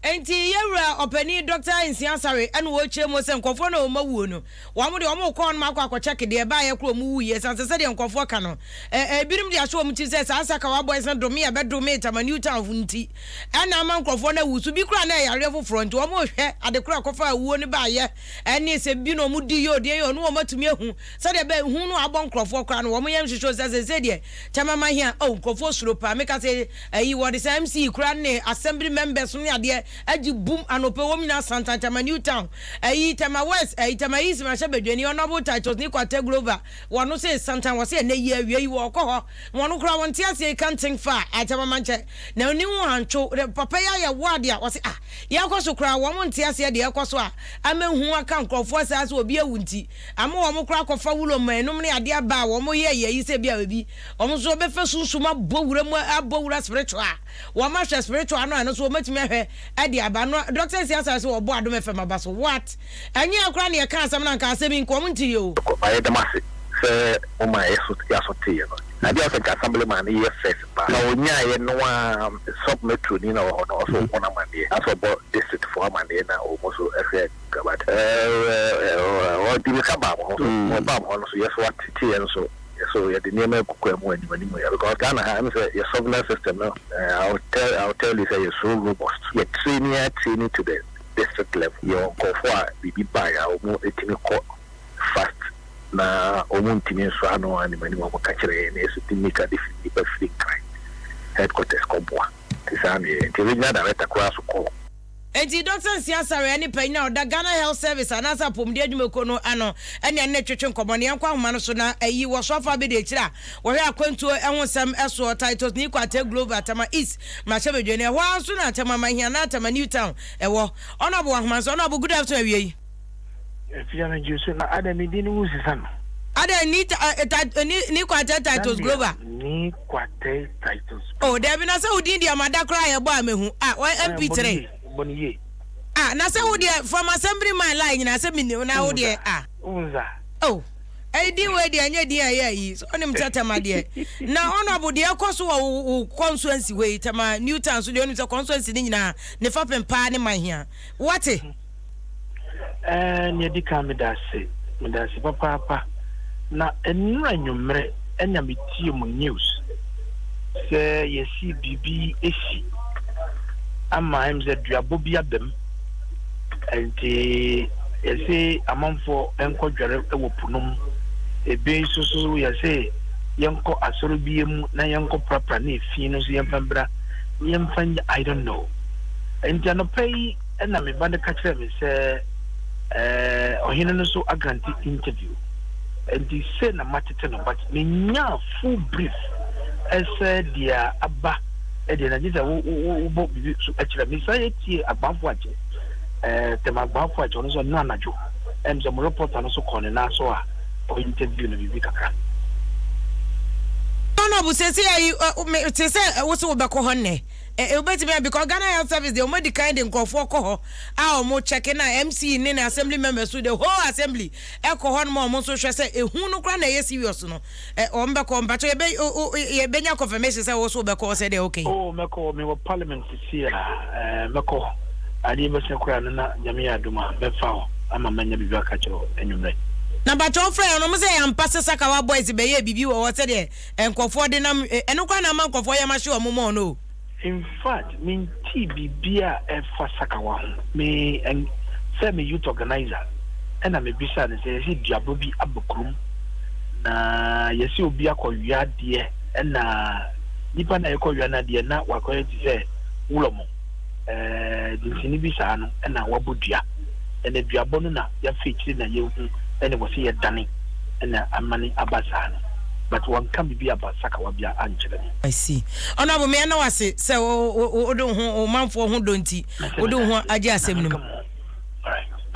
Enti yɛwura ɔpanin Dɔkta Nsia Asare ɛna ɔrekyerɛ mu sɛ nkurɔfoɔ no a wɔn awuo no, wɔn deɛ wɔn rekɔ hɔnom akɔ akɔ check deɛ ɛbaeɛ koraa wɔn wuiɛ ɛsiane sɛ sɛdeɛ nkurɔfoɔ ka no ɛ ebinom de ahyɛ wɔn tirim sɛ saa Sakawa boys no dome a ɛbɛdomee Tama New Town nti ɛna ama nkurɔfoɔ no awu so bi koraa na ɛyɛ yareɛ foforɔ nti wɔn rehwɛ ade korɔ a ɛkɔfaa awuo no baeɛ ɛne sɛ bi na wɔn di yɛ o deɛ yɛ o ne wɔn atumi ahu sɛdeɛ ɛbɛyɛ hu no abɔ nkurɔfoɔ koraa no wɔn yɛ nhwehwɛ sɛ seesei deɛ Tama Mahia oh nkurɔfoɔ suro paa meka sɛ Ayi wɔde saa MC koraa ne assembly members ne adeɛ agye bum anɔpɛ wɔn nyinaa santan Tema New Town ayi Tema West ayi Tema East mmarahyɛ badwani Honourable Titus Nii Kwateh Glover wɔn se santan wɔse ɛnɛ yi awia yi wɔkɔ hɔ wɔn koraa wɔn te aseɛ yi kanten fa a Tema mankyɛ na oni ho hantwo papa yi ayɛ ward a wɔse ah yɛkɔ so koraa wɔn nte aseɛ deɛ ɛkɔ so a ama hu aka nkurɔfoɔ saa sɛ obi awu nti ama wɔn koraa akɔfa wulo mma ne adeɛ aba a wɔn yɛ yɛ yi sɛ bi a ebi Wɔn nso wɔbɛfa sunsum abɔ wura mu abɔ wura spiritual a wɔn ahwɛ spiritual no a ɛno nso wɔatumi ahwɛ de aba no. Doctor Nsia Asare sɛ wɔbɔ Adom FM aba so what? Ɛnyɛ yɛn koraa na yɛka asɛm no anka asɛm yi nka wɔn nte yɛ o.
Ma yɛda mo ase sɛ. Sɛ moma yɛso yɛaso teeɛ no, adeɛ a ɔsɛ nka assemblyman no yɛ first paa na ɔnyaeɛ no ara sub metro ni na ɔwɔ hɔ no ɔsɛ ɔbɔ no amaneɛ asɛ ɔbɔ district foɔ amaneɛ na wɔn nso hwɛ but ɔde mirika baa mo hɔ so ɔbaa mo hɔ no so yɛso atete yɛn nso yɛso yɛde nneɛma agu kwan mu anim anim yɛ because Ghana ha ɛm sɛ yɛ surveillance system no I will tell I will tell you sɛ yɛ so robust yɛ training a training to the district level yɛwɔ nkurɔfoɔ a biribi baeɛ a wɔn tumi kɔ fast na wɔn ntumi nsɔ ano anim anim a wɔn ka kyerɛ yɛn na yɛso di mmirika de firi nnipa firi Nkran headquarters kɔ boa nti saa na yɛyɛ nti regional director koraa so kɔɔ.
Enti Dɔkta Nsia Asare ne panyin a ɔda Ghana Health Service anaasɛ apɔmuden adwumakuo no ano ne ɛne no twetwe nkɔmmɔ no. Yɛnkɔ ahoma no so na ayi wɔ soafo abadiakyire a wɔhwɛ akwantuo ho nsɛm soɔ, Titus Nii Kwateh Glover, Tema East mmarahyɛbadwani. Ɛhɔ ara nso na Tema Mahia anaa Tema New Town wɔ. Honourable wɔ ahoma no so. Honourable, good afternoon awiei.
Afia me gye so na adɛn me din no wo sisa no.
Adɛn ni ta eh, ta eh, ni ni Kwateh Titus Glover.
Ni Kwateh Titus.
Oh dabi na sɛ wo din deɛ ma da koraa yɛ bɔ a mehu ah wɔ MP3.
Bɔ ne yie.
Ah na sɛ wo deɛ from assembly man line nyinaa sɛ menim na wo deɛ ah.
Wunza.
Oh ɛyi din wei deɛ ɛnyɛ din a ɛyɛ ayi so ɔnim sɛ tɛma deɛ na honorable deɛ ɛkɔ so wɔ wo wo constituency hɔ yi tɛma new town so deɛ ɔnim sɛ constituency ne nyinaa ne fapem paa ne mahia wate.
Ɛɛ, nea ɛdi kan, meda ase. Meda ase papaapa. Na nnora anwummerɛ na metie mo news sɛ yɛsi biribi asi ama ɛm sɛ duabɔ bi aba mu. Nti yɛse amanfoɔ nkɔdware wɔ po no mu. Ebi nso so yɛse yɛnkɔ asɔre bi mu na yɛnkɔ prapra ne efi no nso yɛmfa mbra na yɛmfa nyɛ I don't know. Nti anɔpa yi Ɛna me ba no ka kyerɛɛ me sɛ eh, ɔhene no nso agrante interview. Nti sei na matete no but menyaa full brief ɛsɛ deɛ aba ɛdeɛ na gye sɛ wobɔ biribi so kyerɛ me. San yɛtie Agbanfo Akyɛ, eh, Tɛm Agbanfo Akyɛ, ɔno nso ɛno anadwo ɛm sɛ mo reporter no nso kɔɔ ne nan so a ɔ interview no biribi kakra.
Honourable, seesei ayi, mete sɛ wo se wobɛkɔ hɔ nnɛ. Eh wobɛtumi a because Ghana Health Service deɛ wɔn adi kan de nkurɔfoɔ kɔ hɔ a wɔn check na MC ne ne assembly members so the whole assembly ɛkɔ hɔ nom a wɔn nso hwɛ sɛ ehu no koraa na ɛyɛ serious no ɛ wɔn bɛkɔ mpakyɛ yɛbɛ o o yɛbɛnya confirmation sɛ wɔn so bɛkɔ hɔ sɛ deɛ okay.
Oh mɛkɔ hɔ mewɔ parliament sisi a ɛɛ mɛkɔ hɔ adeɛ bɛsɛ koraa no na Nyame yɛ adom a mɛfa hɔ ama manya biribi aka kyerɛ wo anwummerɛ.
Na mpakyɛ wofrɛ yɛn no wɔn sɛ yɛn ampa sɛ Sakawa boys bɛyɛɛ biribi wɔ hɔ sɛdeɛ Nkurɔfoɔ de nam ɛno koraa na ama nkurɔfoɔ yam ahye wɔn mɔɔ no o.
In fact mentee biribiaa a ɛfa Sakawa ho. Me sɛ me youth organiser ɛna me bisaa no sɛ yɛse duabɔ bi aba kurom na yɛse obi akɔ wia adeɛ ɛna nipa no a yɛkɔ wia no adeɛ na wakɔyɛ te sɛ wulɔmɔ. ɛɛ dinsini bi saa no na wabɔ dua. Ɛna duabɔ no na yɛafa akyire na yɛhu ɛna wɔ sɛ yɛdane ɛna amane aba saa no. But wanka biribi about sakawa bia ankyerɛ me.
I see. Honourable me yɛda wo ase sɛ wode wo ho wo manfoɔ ho dɔ nti wode wo ho agye asɛm no mu.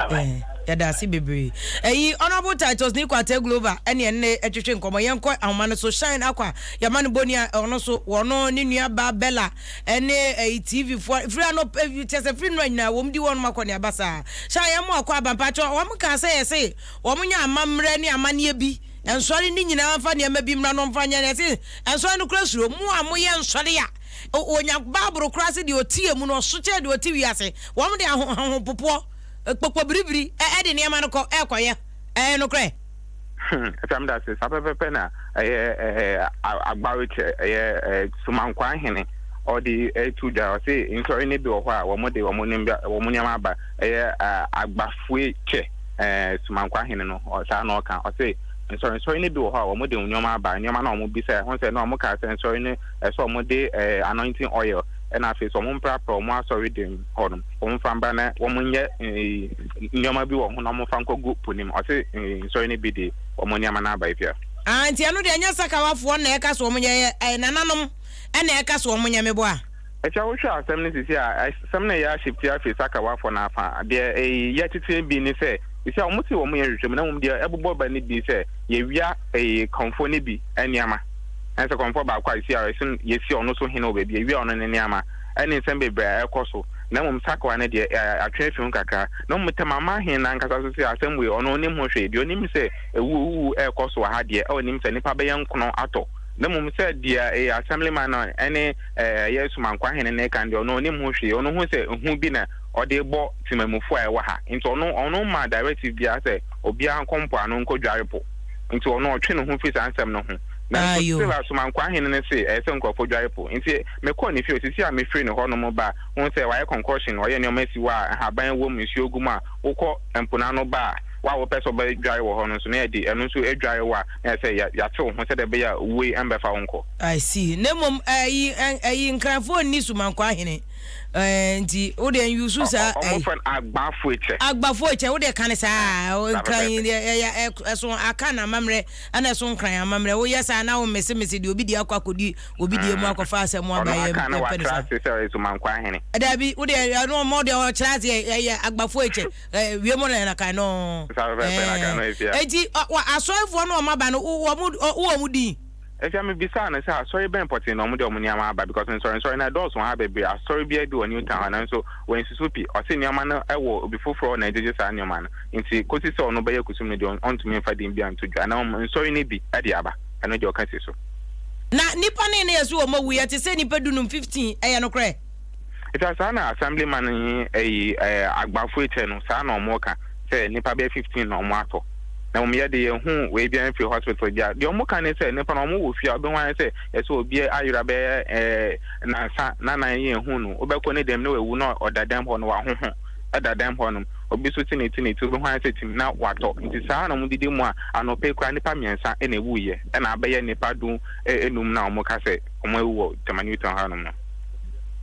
Eh, yɛda ase bebree. Ɛyi Honourable Titus Nii Kwateh Glover ɛne ɛne ɛtwetwe nkɔmmɔ. Yɛnkɔ ahoma no so. Shine Akwa yɛma no boni a ɔno so wɔno ne nua ba Bella ɛne ɛyi TV foɔ firi ano kyɛ sɛ firi nnora nyinaa wɔn di wɔn akɔneaba saa. Shine yɛn mo akɔ aba mpakyɛ wɔn kaa sɛ yɛse wɔn nyɛ amammerɛ ne amanneɛ bi nsɔre ne nyinaa mfa nneɛma bi mmra no mfa nyɛ na yɛse nsɔre no kora suro mo a moyɛ nsɔre a onya baaboro koraa se deɛ ɔte emu no ɔso kyɛn deɛ ɔte wiase wɔn de aho ahopopoɔ kpokpo biribiri ɛde nneɛma no kɔ ɛkɔyɛ ɛyɛ nokorɛ.
Hmm, ɛsɛ meda ase. Saa pɛpɛpɛ na ɛyɛ ɛɛ agbarekyɛ ɛyɛ ɛɛ Somankwaa hene ɔde ɛto dwa. Ɔse nsɔre no bi wɔ hɔ a wɔn de wɔn nneɛma wɔn nneɛma aba ɛyɛ agbafue kyɛ ɛɛ Somankwaa hene no saa na ɔka. Ɔse nsɔre nsɔre no bi wɔ hɔ a wɔn de nneɛma aba nneɛma na wɔn bisa ɛho sɛ na wɔn kaa sɛ nsɔre no ɛsɛ wɔn de ɛɛ anointing oil ɛna afei sɛ wɔn mprapra wɔn asɔre dem hɔ no wɔn fa mbra na wɔn nyɛ ɛɛ nneɛma bi wɔ ho na wɔmfa nkɔgu po no mu. Ɔse nsɔre no bi de wɔn nneɛma no aba afie.
Ah nti ɛno deɛ ɛnyɛ sakawafoɔ na ɛka so wɔn nyɛ ɛyɛ nananom ɛna ɛka so wɔn nyɛ meboa.
Ɛkyɛ wohwɛ asɛm no sisi a asɛm no ɛyɛ ahyepti afiri sakawafoɔ no afa. Deɛ ɛyɛ tete bi ne sɛ sisi a wɔn se wɔn yɛ nhwehwɛmu na mmom deɛ ɛbobɔ ba no bi sɛ yɛwia ɛyɛ kɔmfoɔ no bi nneɛma. Ɛne sɛ kɔmfoɔ baako a sisi a yɛsi ɔno so hene wɔ baabi yɛwia ɔno ne nneɛma ɛne nsɛm bebree a ɛkɔ so. Na mmom Sakwa no deɛ, atwe afi ho kakra. Na mmom Tema hene no ankasa nso se asɛm wei, ɔno ɔnnim ho hwee. Deɛ ɔnim sɛ awuo rekɔ so wɔ ha deɛ, ɔnim sɛ nnipa bɛyɛ nkono atɔ. Na mmom sɛ deɛ Assemblyman no ne ɛyɛ Sumankwaa hene no reka no deɛ, ɔno ɔnnim ho hwee. Ɔno hu sɛ hu bi na ɔde rebɔ temamufoɔ a ɛwɔ ha. Nti ɔno, ɔno mmaa directive biara sɛ obiara nkɔ mpoano nkɔdware po. Nti ɔno ɔtwe ne ho firi saa nsɛm no ho. Nanso still a Sumankwaa hene no se ɛyɛ sɛ nkurɔfoɔ dware po. Nti mekɔɔ ne fie, seesei a mefiri ne hɔnom ba a, wohu sɛ wayɛ concoction, wayɛ nneɛma asi hɔ a nhaban wom, nsuo gu mu a, wokɔ mpo no ano ba a, wo a wopɛ sɛ wobɛdware wɔ hɔ no nso, na yɛde ɛno nso adware wo a, na ayɛ sɛ yɛate wo ho sɛdeɛ ɛbɛyɛ a owuo yi mmɛfa wo nkɔ.
I see. Na mmom ɛyi ɛyi Nkranfoɔ nni Sumankwaa hene. Ɛɛ nti wo deɛ nyusu saa
ɛyi. Wɔn fɛ no Agbafoekyɛ.
Agbafoekyɛ wo deɛ ka ne saa. Nkran deɛ ɛyɛ ɛso aka na amammerɛ ɛna ɛso Nkran amammerɛ. Woyɛ saa na wo mese mese deɛ obi deɛ akɔ akɔdi obi deɛ mu akɔfa asɛm aba
yɛ
yɛmpɛ
ne
saa.
Ɔno aka na watra ase sɛ ɔyɛ Sumankwaa hene.
Dabi wo deɛ ɛno ɔmo deɛ ɔkyerɛ ase ɛyɛ Agbafoekyɛ ɛɛ wiem na ɛna kan no.
Saa pɛpɛɛpɛ na kan no efia.
Eti asɔrefoɔ no ɔmo aba no wo wɔn din.
Afei mebisaa no sɛ asɔre bɛn pɔtee na wɔde wɔn nneɛma aba because nsɔrensɔre no ɛdɔɔso wɔ ha bebree, asɔre biara bi wɔ New Town ha nanso wansusu pi. Ɔse nneɛma no wɔ obi foforɔ hɔ na ɛgyegye saa nneɛma no nti kɔsi sɛ ɔno bɛyɛ kusum no deɛ ɔntumi mfa din biara nto dwa na mmom nsɔre no bi de aba, ɛno deɛ ɔka si so.
Na nnipa no ne yɛse wɔn awu, yɛte sɛ nnipa dunum, 15, ɛyɛ nokorɛ?
Ɛta saa na assemblyman yi ɛyi ɛɛ Agbafo Ekyɛ no saa na wɔn ka sɛ nnipa bɛyɛ 15 na wɔn atɔ. Na mmom yɛde yɛn ho wei biara mfiri hospital biara. Deɛ wɔn ka ne sɛ nnipa no wɔn wɔ fie a wobɛhu ayɛ sɛ yɛsɛ obi ayera bɛyɛ ɛɛ nansa na nan yɛn hu no. Wobɛkɔ ne dɛm na wawu na ɔda dɛm hɔ no wahoho ɛda dɛm hɔ nom. Obi nso te ne ti ne ti wobɛhu ayɛ sɛ tim na watɔ. Nti saa na wɔn didi mu a anɔpa yi koraa nnipa mmiɛnsa na ɛwuiɛ ɛna abɛyɛ nnipa du enum na wɔn ka sɛ wɔn awu wɔ Tema Newtown ha nom no.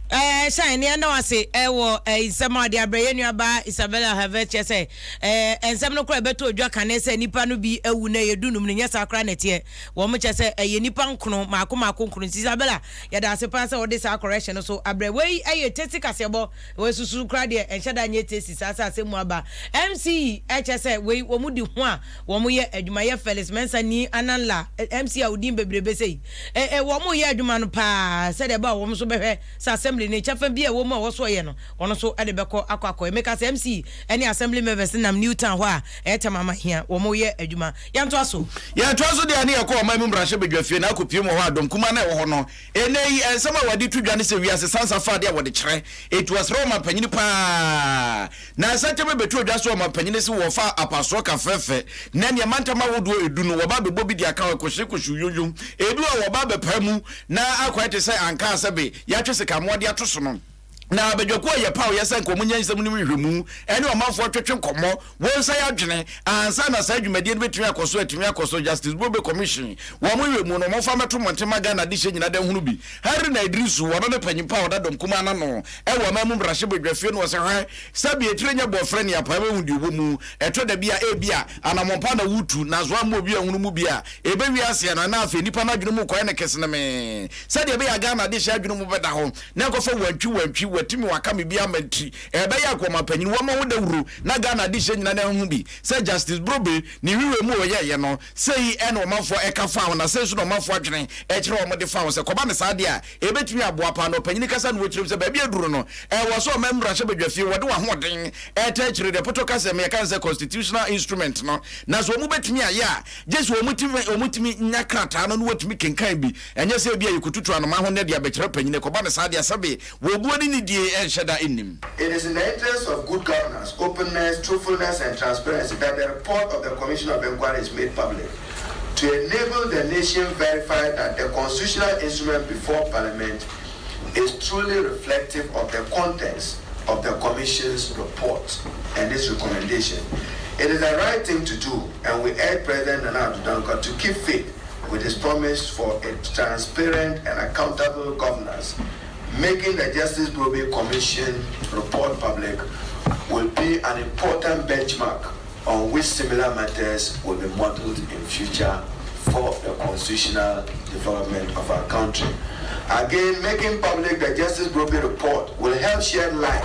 Ɛɛ Shine, yɛn da wo ase wɔ nsɛm a ɔde abrɛ yɛn nuabaa Isabella Hervé kyerɛ sɛ ɛɛ nsɛm no koraa ɛbɛtɔ odwa kane sɛ nnipa no bi awu na ɛyɛ dunum no nyɛ saa koraa na ɛteɛ. Wɔn kyerɛ sɛ ɛyɛ nnipa nkono maako maako nkono. Nti Isabella yɛda ase paa sɛ wode saa correction no so abrɛ. Wei ɛyɛ Tesi kaseɛbɔ. Wei susu koraa deɛ ɛnhyɛ da nyɛ Tesi saa sɛ asɛm mu aba. MC ɛkyerɛ sɛ wei wɔn di ho a wɔn yɛ adwuma yɛ Felix Mensah ni Ananla MC a odin bebrebe sei. Ɛ ɛ wɔn yɛ adwuma no paa sɛdeɛ ɛbɛa wɔn nso bɛhwɛ sɛ assembly no kyɛfa bi a ɛwɔ mu a ɛwɔ so ɔyɛ no wɔn nso de bɛkɔ akɔ akɔyɛ. Meka sɛ MC ne assembly members nam New Town hɔ a ɛyɛ Tamama hia wɔn yɛ adwuma. Yɛntoa so.
Yɛtoa so deɛ a ne yɛkɔ ɔman mu mmarahyɛbadwafie na akɔpue mu wɔ hɔ a dɔm kumaa no a ɛwɔ hɔ no ɛnnɛ yi nsɛm a wɔde to dwa ne sɛ wiase sansa fa adeɛ a wɔde kyerɛ ɛtu asrɛ ɔmampanyini paa na nsɛntɛm ɛbɛtu odwa so ɔmampanyini se wɔfa apasoɔ ka fɛfɛ na neɛ mantam ahodoɔ ɛdu no wɔba bɛbɔ bi de aka hɔ kɔhye kɔhye yoyom ebi wɔ wɔba bɛpae mu na akɔyɛ te sɛ anka sɛ be yɛatwe sikamoa de ato so no. Na badwakuo a yɛpaw yɛ sɛ nka wɔn nyɛ nsɛm no mu nhwehwɛmu ne ɔmanfoɔ twetwe nkɔmmɔ, wɔn nsa yɛ adwene ansa na saa dwumadie no bɛtumi akɔ so atumi akɔ so. Justice Bobe Commission, wɔn nhwehwɛmu no wɔmfa mmɛto mmɔnten ma Ghana adehyeɛ nyina da nhunu bi. Haruna Iddrisu, ɔno ne panyin pa a ɔda dɔm kumaa no ano wɔ ɔman mu mmarahyɛbadwafie no, ɔsɛ hwɛ, sɛbe etire nyɛ bɔɔfrɛ ne apae wahu deɛ ɔwɔ mu. Ɛtɔ da bi a ebia anammɔn pa na woretu, nanso woamma obi anhunu mu bi a, ɛbɛwie aseɛ no na afei nnipa no adwene mu rekɔyɛ no kesenemee. Sɛdeɛ ɛbɛyɛ a Ghana adehyeɛ adwene mu bɛda hɔ na ɛnkɔfa wantwi wantwi, watimi waka me bi ama nti, ɛbɛyɛ a ɔmanpanin wɔmmɔ ho dawuro na Ghana adehyeɛ nyina no ahu bi sɛ Justice Brobe ne nhwehwɛmu a ɔyɛeɛ no, sei na ɔmanfoɔ ɛka faa ho na sei nso na ɔmanfoɔ adwene ɛkyerɛ wɔn de fa ho. Sɛ kɔba no saa deɛ a, ɛbɛtumi aboa paa. Na ɔpanyini kasa na wɔkyerɛ mu sɛ baabi aduru no, ɛwɔ sɛ ɔman mmarahyɛbadwafie wɔde wɔn ahoɔden ɛtaa akyire deɛ pɔtɔ kasa mu yɛka no sɛ constitutional instrument no, na sɛ wɔn bɛtumi ayɛ a, gye sɛ wɔn tumi wɔn tumi nya krataa no na wɔtumi kenkan bi, ɛnyɛ sɛ ebia yɛkɔtutu anoma ho nnɛ de abɛkyerɛ panyini, ɛkɔba no saa deɛ a sɛbe wɔbuo ne nidie ɛnhyɛ da nnim.
It is in the interest of good governance, openness, truthfulness and transparency that the report of the Commission of Inquiry is made public to enable the nation verify that the constitutional instrument before Parliament is truly reflective of the contents of the Commission's report and its recommendation. It is the right thing to do, and we urge President Nana Addo to keep faith with his promise for a transparent and accountable governance. Making the Justice Brobbey Commission report public will be an important benchmark on which similar matters will be modeled in future for the constitutional development of our country. Again, making public the Justice Brobbey report will help shed light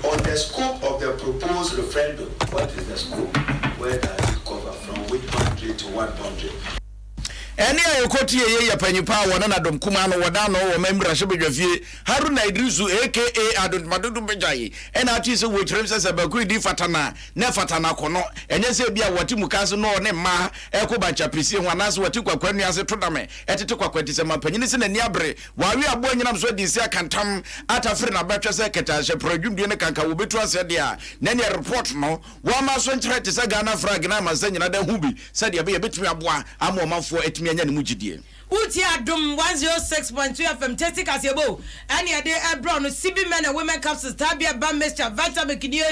on the scope of the proposed referendum. What is the scope? Where does it cover? From which boundary to what boundary?
Ɛnne a yɛkɔtieeɛ yi yɛ panyin pa a wɔne no adom kumaa no wɔda ano wɔ man mmarahyɛbadwafie, Haruna Iddrisu aka Adontomadodo Bɛgyae ɛna atee sɛ wɔkyerɛm sɛ sɛ Bakuri di fata no a na ɛfata no akɔnnɔ, ɛnyɛ sɛ ebia wɔte mukaase no ɔne mmaa ɛkɔ bankye-apesie ho anaasɛ wɔte kwakwa nnua ase to dame ɛtete kwakwa nti sɛ mampanyini sɛ n'ani abere wɔawe aboa nyinam so adi nse akantam atafere n'abatwɛ sɛ kɛtɛahyɛ porɔ adwumdie ne kanka wɔbɛtu aseɛ deɛ a na ɛneɛ report no Wɔama so nkyerɛ te sɛ Ghana frag na amansan nyinaa da hu bi sɛdeɛ ɛbɛyɛ ɛbɛtumi aboa ama ɔmanfoɔ atumi anya ne mu gyidie.
Wotie Adom 106.2 FM Tasty Kaseɛbɔ ɛne ɛde ɛbrɛ wo no CB Men and Women Capsules, Tabia Balm Mixture, Vitamilk nie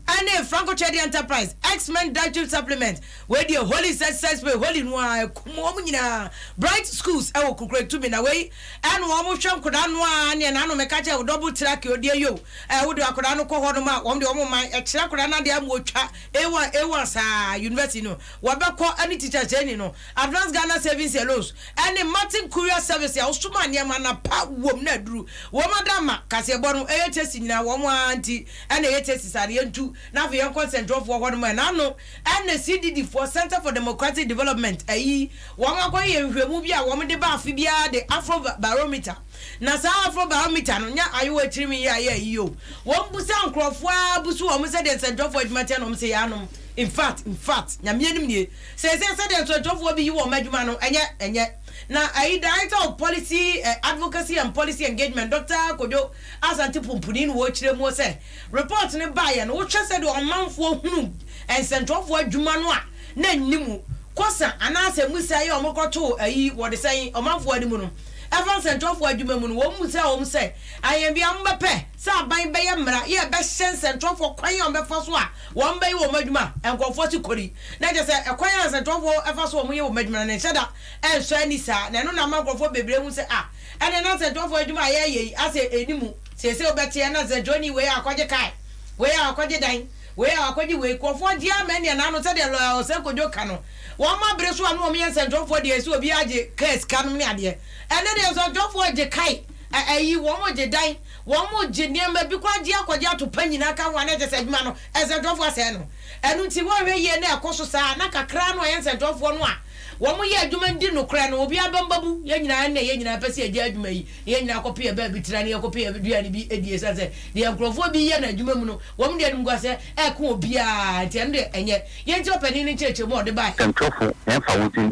ɛne Franco Trading Enterprise, X-Men Dietary Supplement, wei deɛ Holy Sex Sex Spray, Holy no ara ɛkum wɔn nyinaa, Bright Schools ɛwɔ Kukure Tumi na wei ɛna wɔn hwɛ nkodaa no ara neɛ n'ano meka kyerɛ wo double track odie yo. Ɛ wode akwadaa no kɔ hɔ nom a wɔn deɛ wɔn man ɛkyerɛ akwadaa no adeɛ ama ɔtwa A1 A1 saa university no wɔbɛkɔ ɛne teacher training no Advance Ghana Savings and Loans ɛne Martin Courier Service a wosoma nneɛma na pa wom na aduru wɔn ada ama kaseɛbɔ no ɛyɛ Chelsea nyinaa wɔn ara nti ɛna ɛyɛ Chelsea saa no yɛntu na afei yɛnkɔ nsɛntwerɛfoɔ hɔ nom ɛna ano ɛna CDD foɔ Center for Democratic Development ayi wɔn akɔyɛ nhwehwɛmu bi a wɔn de ba afe biara de Afro Barometer Na saa Afrobarometer no nyɛ ayewa atirim yi a ɛyɛ ayi o. Wɔn busa nkorɔfoɔ ara busu wɔn sɛdeɛ nsɛntwerɛfoɔ adwuma teɛ na wɔn se yaanom. In fact, in fact, Nyame anim nie, seesei sɛdeɛ nsɛntwerɛfoɔ bi yi wɔn adwuma no, ɛnyɛ, ɛnyɛ. Na ayi Director of Policy eh, Advocacy and Policy Engagement, Doctor Kojo Asante Pumpuni na wɔrekyerɛ mu sɛ, report no baeɛ no, wohwɛ sɛdeɛ ɔmanfoɔ hunu nsɛntwerɛfoɔ adwuma no a, na ɛnni mu. Kosa anaasɛ Musa yi a wɔkɔtoo ayi wɔde sɛn ɔmanfoɔ anim no, Ɛfa nsɛnkyerɛwfo adwuma mu no, wɔmmisaa wɔn sɛ, Ayɛnbea mobɛpɛ sɛ aban bɛyɛ mmara yɛ ɛbɛhyɛ nsɛnkyerɛwfo kwan a wɔbɛfa so a wɔbɛyɛ wɔn adwuma a? Nkurɔfoɔ se kori. Na kyerɛ sɛ, ɛkwan a nsɛnkyerɛwfo fa so a wɔyɛ wɔn adwuma no, ɛnhyɛ da nsɔ ani saa, na ɛno na ama nkurɔfoɔ bebree ahu sɛ, Ah, ɛnneɛ na nsɛnkyerɛwfo adwuma a yɛreyɛ yi asɛ ɛnni mu. Seesei wobɛteɛ na nsɛnkyerɛwni wei akɔgye kae, wei akɔgye dan, Wei a wakɔgye wei, nkurɔfoɔ gye ama ɛnneɛ n'ano sɛdeɛ lɔya Osei Kojo ka no. Wɔn abere so a na wɔn yɛ nsɛntwerɛfoɔ deɛ ɛsɛ obiara gye kaa sika nom ne adeɛ. Ɛnnɛ deɛ nsɛntwerɛfoɔ gye kae, ɛ ayi, wɔn gye dan, wɔn gye nneɛma bi koraa gye akɔgye ato pa nyinaa ka ho a na ɛkyɛ sɛ adwuma no nsɛntwerɛfoɔ asɛe no. Ɛno nti wɔnhwɛ yie na ɛkɔ so saa na kakra no a ɛyɛ nsɛntwerɛfoɔ no a wɔn yɛ adwuma di nokorɛ no obiara bɛm bɛbu yɛn nyinaa ɛnnɛ yɛn nyinaa pɛ sɛ yɛgyae adwuma yi na yɛn nyinaa kɔpɛ yɛn baabi tena na yɛkɔpɛ yɛn aduane bi die ɛsiane sɛ deɛ nkurɔfoɔ bi yɛ no adwuma mu no Wɔn deɛ animguaseɛ ɛko obiara nti ɛno deɛ ɛnyɛ. Yɛntie ɔpanin no nkyerɛkyerɛmu a ɔde baeɛ.
Sɛnkyerɛwfo hɛn fahodzi,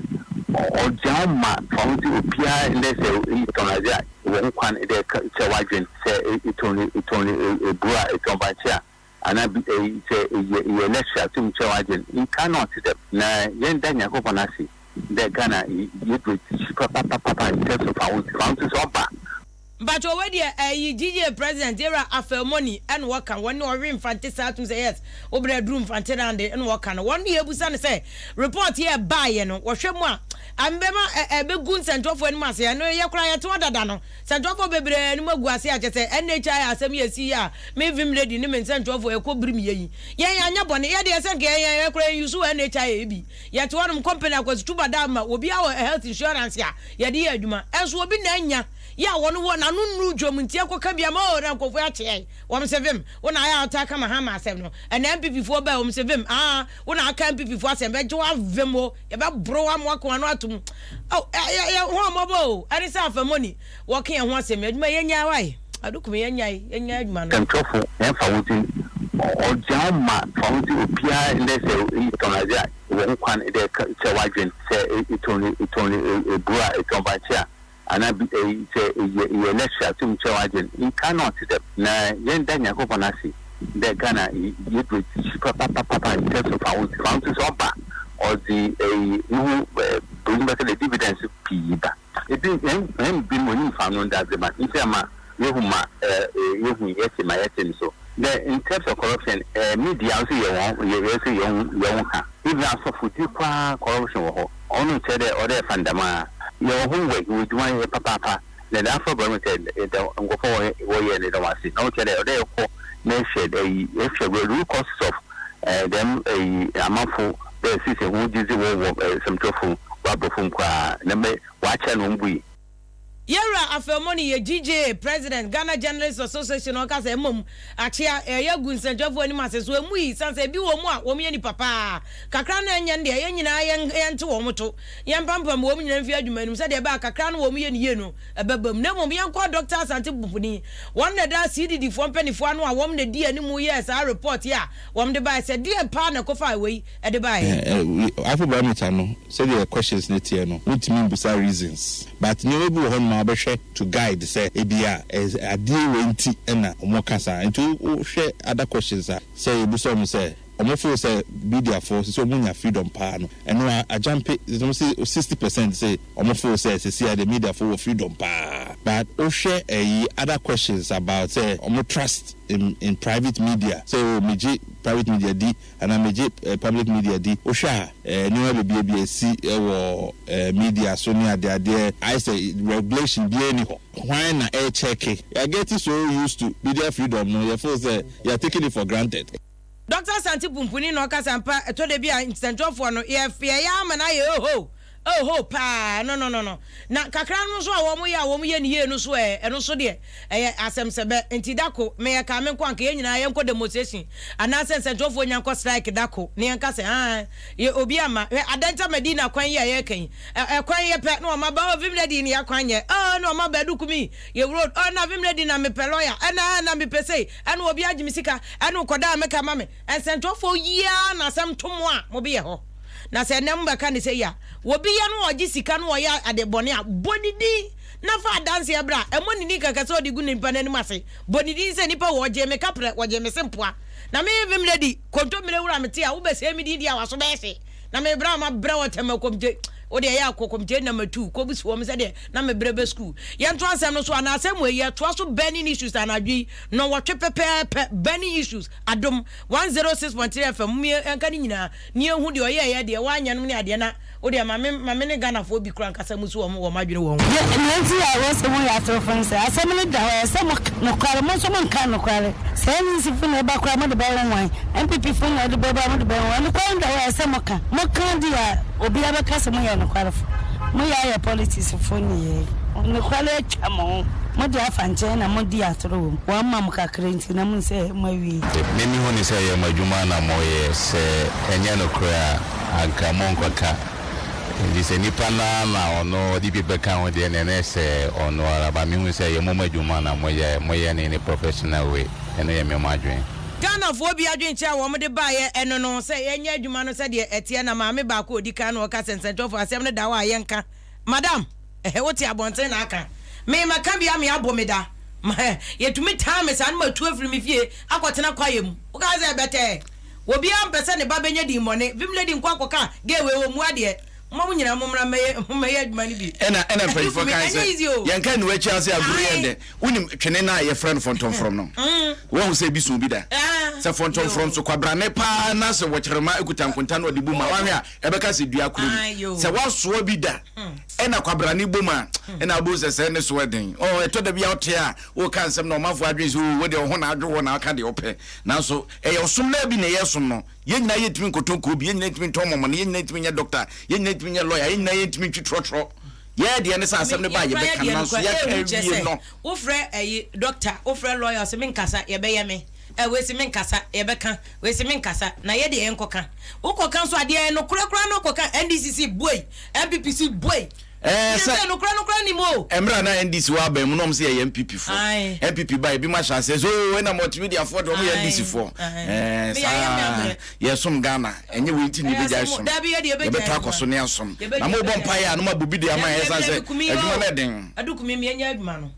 ɔgyaa wo ma fahodzi obiara ndɛ sɛ etɔn adze a ewɔ ho kwan dɛ eka kyerɛ w'adwen, sɛ etɔn etɔn eburow a, etɔn bankye a, anaa bi sɛ eyɛ eyɛ lecture a tum kyerɛ w'adwen. Nkaa na ɔtse dɛm. Na yɛnda Nyankopɔn ase dɛ Ghana yedu ekyir papapapa in terms of fahodzi. Fahodzi so ɔba.
Mpakyɛw wei deɛ ɛyi GGA president yɛwura Afel Money ɛna ɔka wɔn ne ɔwe Mfante saa tum sɛ yes wo brɛ aduru Mfante round ɛna ɔka no wɔn ne yɛbusa no sɛ report yɛ ɛbaayɛ no wɔhwɛ mu a ambɛma ɛbɛgu nsɛntwerɛfoɔ anim ase ɛno yɛ koraa yɛte hɔ dada no nsɛntwerɛfoɔ bebree anim agu ase a kyɛ sɛ NHI asɛm yɛ si yɛ a me vim lady ne me nsɛntwerɛfoɔ ɛkɔ birim yɛ yi yɛn yɛanyɛ bɔne yɛ deɛ sɛ nka yɛn yɛ koraa yɛn yusu NHI bi yɛte hɔ nom company akwasi tuba da ma obi awɔ health insurance a yɛde yɛ adwuma ɛnso obi na anya Yɛ a wɔn wɔ n'ano nnuru dwom nti ɛkɔ ka bi ama oo na nkurɔfoɔ yi akye yɛn wɔn se vim wo na ayɛ a wotaa ka Mahama asɛm no ɛnɛ NPP foɔ bae wɔn se vim aa wo na aka NPP foɔ asɛm bɛgye wo avim o yɛbɛ boro wo ama waka w'ano atom oh yɛ yɛ ho ɔmɔbɔ o ɛne sɛ afamoni wɔke yɛn ho asɛm adwuma yɛnyae wae adukum yɛnyae yɛnyae adwuma no.
Sɛnkyerɛwfo hɛn fahodzi, ɔgyaa wo ma fahodzi obiara ndɛ sɛ etɔn adze a ewɔ ho kwan dɛ eka kyerɛ w'adwen, sɛ etɔn etɔn eburow a, etɔn bankye a, Anaa bi ei, sɛ eyɛ eyɛ lecture a tum kyerɛ w'adwen. Nkaa na ɔtse dɛm. Na yɛnda Nyankopɔn ase dɛ Ghana yedu ekyir papapapapa in terms of fahodzi. Fahodzi so ɔba a, ɔdze ei no ho bronyi bɛka dɛ dividends pii ba. Bi hɛn hɛn mu binom wonyim fa no ndadze ma ntsi ama yehu ma yehu yɛtse ma yɛtse no so. Dɛ in terms of corruption, media so yɛ hɔn yɛ yɛ so yɛ ho yɛ ho ka. Even asɔfodzi koraa corruption wɔ hɔ. Ɔno nnkyerɛ dɛ ɔwɔ dɛ yɛfa no dɛm ara. Yɛwɔ ho wɔ wɔ edwuma yɛ papaapa, na dɛm afɔrbɔ no kyerɛ dɛ dɛ nkorɔfo a wɔyɛ no yɛda hɔn ase. Na ɔkyerɛ dɛ ɔwɔ dɛ yɛkɔ na yɛhwɛ ayi yɛhwɛ the root causes of dɛm ayi amamfo dɛ sesei hɔn gyedzi wɔ wɔ nsɛmtwerɛfo wɔ aborɔfo mu koraa na mɛ wɔakyɛ na wɔbui.
Yɛwura Afeomoni yɛ GJA President, Ghana Journalists Association, na ɔka sɛ mmom akyea ɛyɛ gu nsɛnkyerɛwfoɔ anim ase so ɛmu yi sane sɛ ebi wɔ mu a wɔn yɛ nipa paa kakra no ɛnyɛ no deɛ yɛn nyinaa yɛn yɛnte wɔn to yɛmpampam wɔn nyinaa mfi adwuma no mu sɛdeɛ ɛbɛyɛ a kakra no wɔn yɛ no yie no ɛbɛba mu na mmom yɛnkɔ Dɔkta Asante Pumpuni wɔn na ɛda CDD foɔ mpaninfoɔ ano a wɔn na ɛdi anim yɛɛ saa report yi a wɔn de baeɛ sɛ deɛn paa na ɛkɔfaa wei de baeɛ.
Afrobarometer no sɛdeɛ questions no teɛ no wontumi mbusa reasons but nneɛma bi wɔ hɔ nom a wobɛhwɛ to guide sɛ ebia adeɛ wei nti na wɔka saa nti wohwɛ other questions a sɛ yɛbusa wɔn sɛ wɔn feel sɛ media foɔ sisi wɔn nya freedom paa no ɛno a agyampe wɔn se 60% se wɔn feel sɛ sisi a deɛ media foɔ wɔ freedom paa but wohwɛ ɛyi other questions about sɛ wɔn trust in in private media sɛ oh megye private media di Anaa megye public media di. Wohwɛ a, nneɛma bebree bi asi wɔ media so ne adeadeɛ, ayɛ sɛ regulation biara nni hɔ. Hwan na ɛrekyɛke? Yɛ getting so used to media freedom no, yɛ feel sɛ yɛ are taking it for granted.
Dɔkta Asante Pumpuni na ɔkasa ampa ɛtɔ da bi a nsɛntwerɛfoɔ no yɛ yɛyɛ ara ma no ayɛ ohoo ohoo paa no no no no na kakra no nso a wɔn yɛ a wɔn yɛ no yie no nso ɛ ɛno nso deɛ ɛyɛ asɛm sɛbɛ nti dako me yɛ kaa me nko anka yɛn nyinaa yɛn kɔ demonstration anaasɛ nsɛntwerɛfoɔ nya nkɔ strike dako na yɛn ka sɛ haa yɛ obi ama hwɛ Adenta Madina kwan yi a yɛreka yi ɛ ɛkwan yɛ pɛ na wɔn aba oh Vimlady ne yɛ kwan nyɛ oh na wɔn aba Adukumi yɛ road oh na Vimlady na mepɛ lawyer ɛna ɛna mepɛ sei ɛna obi agye me sika ɛna ɔkɔda a meka ma me nsɛntwerɛfoɔ yi ara na asɛm to mo a mo beyɛ hɔ na sɛ ɛnɛ mo bɛka ne sɛ yi a wɔbi yɛ no ɔgye sika no ɔyɛ ade bɔne a bɔ ne din na fa adanseɛ bra ɛmɔ ne din kɛkɛ sɛ ɔde gu nipa n'anim ase bɔ ne din sɛ nipa wɔ ɔgye me kaprɛ wɔgye me se mpoa na me vim lady kontommire wura me te a wobɛsɛe me din di a waso bɛyɛ hye na me brɛ a mabrɛ wɔ tɛmɛ kɔmgye wo deɛ yɛ akɔ kɔmgye na matu kɔbu si wɔm sɛdeɛ na me brɛ bɛ sukuu yɛnto asɛm no so anaa asɛm wɔ yi ɛtoa so burning issues anadwo yi nnɔnwɔtwe pɛpɛɛpɛ burning issues adom 106.3 fm mu yɛnka ne nyinaa ne yɛhu deɛ ɔyɛɛyɛ deɛ wanyɛ nom ne adeɛ na wo deɛ ma me ma me ne Ghanafoɔ bi kora nkasa mu so wɔn wɔn adwene wɔn ho.
Deɛ nea enti a ɛwɔ sɛ moyɛ atorofo ne sɛ, asɛm no da hɔ, ɛsɛ sɛ moka nokware, mo nso monka nokware. Sɛ NDC fo na ɛba koraa a, mode bɛyɛ nwan? NPP fo na ɛde bɛba a, mode bɛyɛ nwan? Nokware no da hɔ a, ɛsɛ sɛ moka. Moka di a, obiara bɛka sɛ moyɛ nokwarefo. Moyɛ ayɛ politics fo nneyɛe. Nokware atwa mo ho. Mode afa nkyɛn na modi atoro wɔ mu. Wɔama mo kakra nti na mohu sɛ moawie.
Me mehu no sɛ ɛyɛ mo adwuma na moyɛ, sɛ ɛnyɛ nokorɛ a anka monkɔka. Nti sɛ nipa no ara na ɔno ɔde bi bɛka ho deɛ neɛ na ɛsɛ ɔno ara, but mehu sɛ ɛyɛ mo mo adwuma na moyɛ, moyɛ no in a professional way, ɛno yɛ me mo adwene.
Ghanafoɔ bi adwenkyerɛ a wɔn de baeɛ ɛno no sɛ yɛnyɛ adwuma no sɛdeɛ ɛteɛ na maame baako a ɔdi kan na ɔka sɛ nsɛntwerɛfoɔ asɛm no da hɔ a yɛnka. Madam, ɛhɛ wote abɔnten na aka. Me maka bi ame abɔ me da. Ma yɛtumi taa me saa na matu afiri me fie akɔtena kwaeɛ mu. Wokaa sɛ bɛtɛɛ. Obiara mpɛ sɛ ne ba bɛnya dimmɔne. Vim lady nkɔ akɔka gay wei ɔmmu adeɛ. Momma mo nyinaa mommra mmɛyɛ mommɛyɛ adwuma no bi.
Ɛna ɛna mpanyinfoɔ
Ɛduru
kan
ɛnyɛ
sɛ
easy o.
yɛnka nnu akyi ase agorɔ yɛ
Ae.
dɛ. Wonim twene no a yɛfrɛ no fɔntɔmfrɔm no? Woahu sɛ ebi so bi da?
Ah,
Sɛ fɔntɔmfrɔm
yoo.
so kwabrane paa na sɛ wɔkyerema kuta nkonta na ɔde bu mu a, woahwɛ a ɛbɛka sɛ dua koro
Ae,
mu.
yoo.
Sɛ woasoa bi da ɛna kwabrane bom a, ɛna wobɛhu sɛ sɛɛ ne so ɛden. Ɔ, ɛtɔ da bi a wote a woka nsɛm na ɔmanfoɔ adwene sɛ oo, wo deɛ wo ho na adwo wo na woka deɛ wopɛ. Nanso ɛyɛ ɔsom no ara bi na yɛresom no. Yɛn nyinaa yɛntumi nkɔtɔ nkuro bi, yɛn nyinaa yɛntumi ntɔn mɔmɔne, yɛn nyinaa yɛntumi nyɛ dɔkta, yɛn nyinaa yɛntumi nyɛ lɔya, yɛn nyinaa yɛntumi ntwi trɔtrɔ. Yɛn deɛ ne sɛ asɛm no ba a
Yɛkura yɛ
yɛbɛka
deɛ no
nanso
kora
yɛka
ɛhu kyerɛ
awie
sɛ
no.
wofrɛ ɛyi dɔkta wofrɛ lɔya ɔse menkasa yɛbɛyɛ me ɛ wei se menkasa yɛbɛka wei se menkasa na yɛ deɛ yɛnkɔka wokɔka nso adeɛ ɛyɛ nokorɛ koraa na wokɔka NDC se buei NPP se buei
Ɛɛ
Kyerɛ
sɛ
sɛ nokorɛ nokorɛ nim o.
Mmerɛ a na NDC wɔ aban mu na wɔn sɛ yɛyɛ NPP foɔ.
Ae.
NPP baeɛ ebinom ahyɛ aseɛ sɛ oo ɛna multimedia foɔ deɛ wɔn yɛ
Ae.
NDC foɔ.
Ae.
Ɛɛ
Me yɛayɛ me
saa
abrɛ.
yɛsom Ghana ɛnyɛ wei nti na
Ɛyɛ
yɛbɛgyae
asɛm o.
som.
Dabi yɛ deɛ yɛbɛgyae
Yɛbɛtɔ akɔ
adwuma
so
no.
ne asom. Na
Yɛbɛgyae
mobɔ
yɛbɛgyae.
mpaeɛ a na moabɔ bi de ama
Dabi
yɛn
dabi
ɛsiane sɛ
dabi kumi
adwuma
o.
no ɛden.
Adu kumi mi yɛnyɛ adwuma no.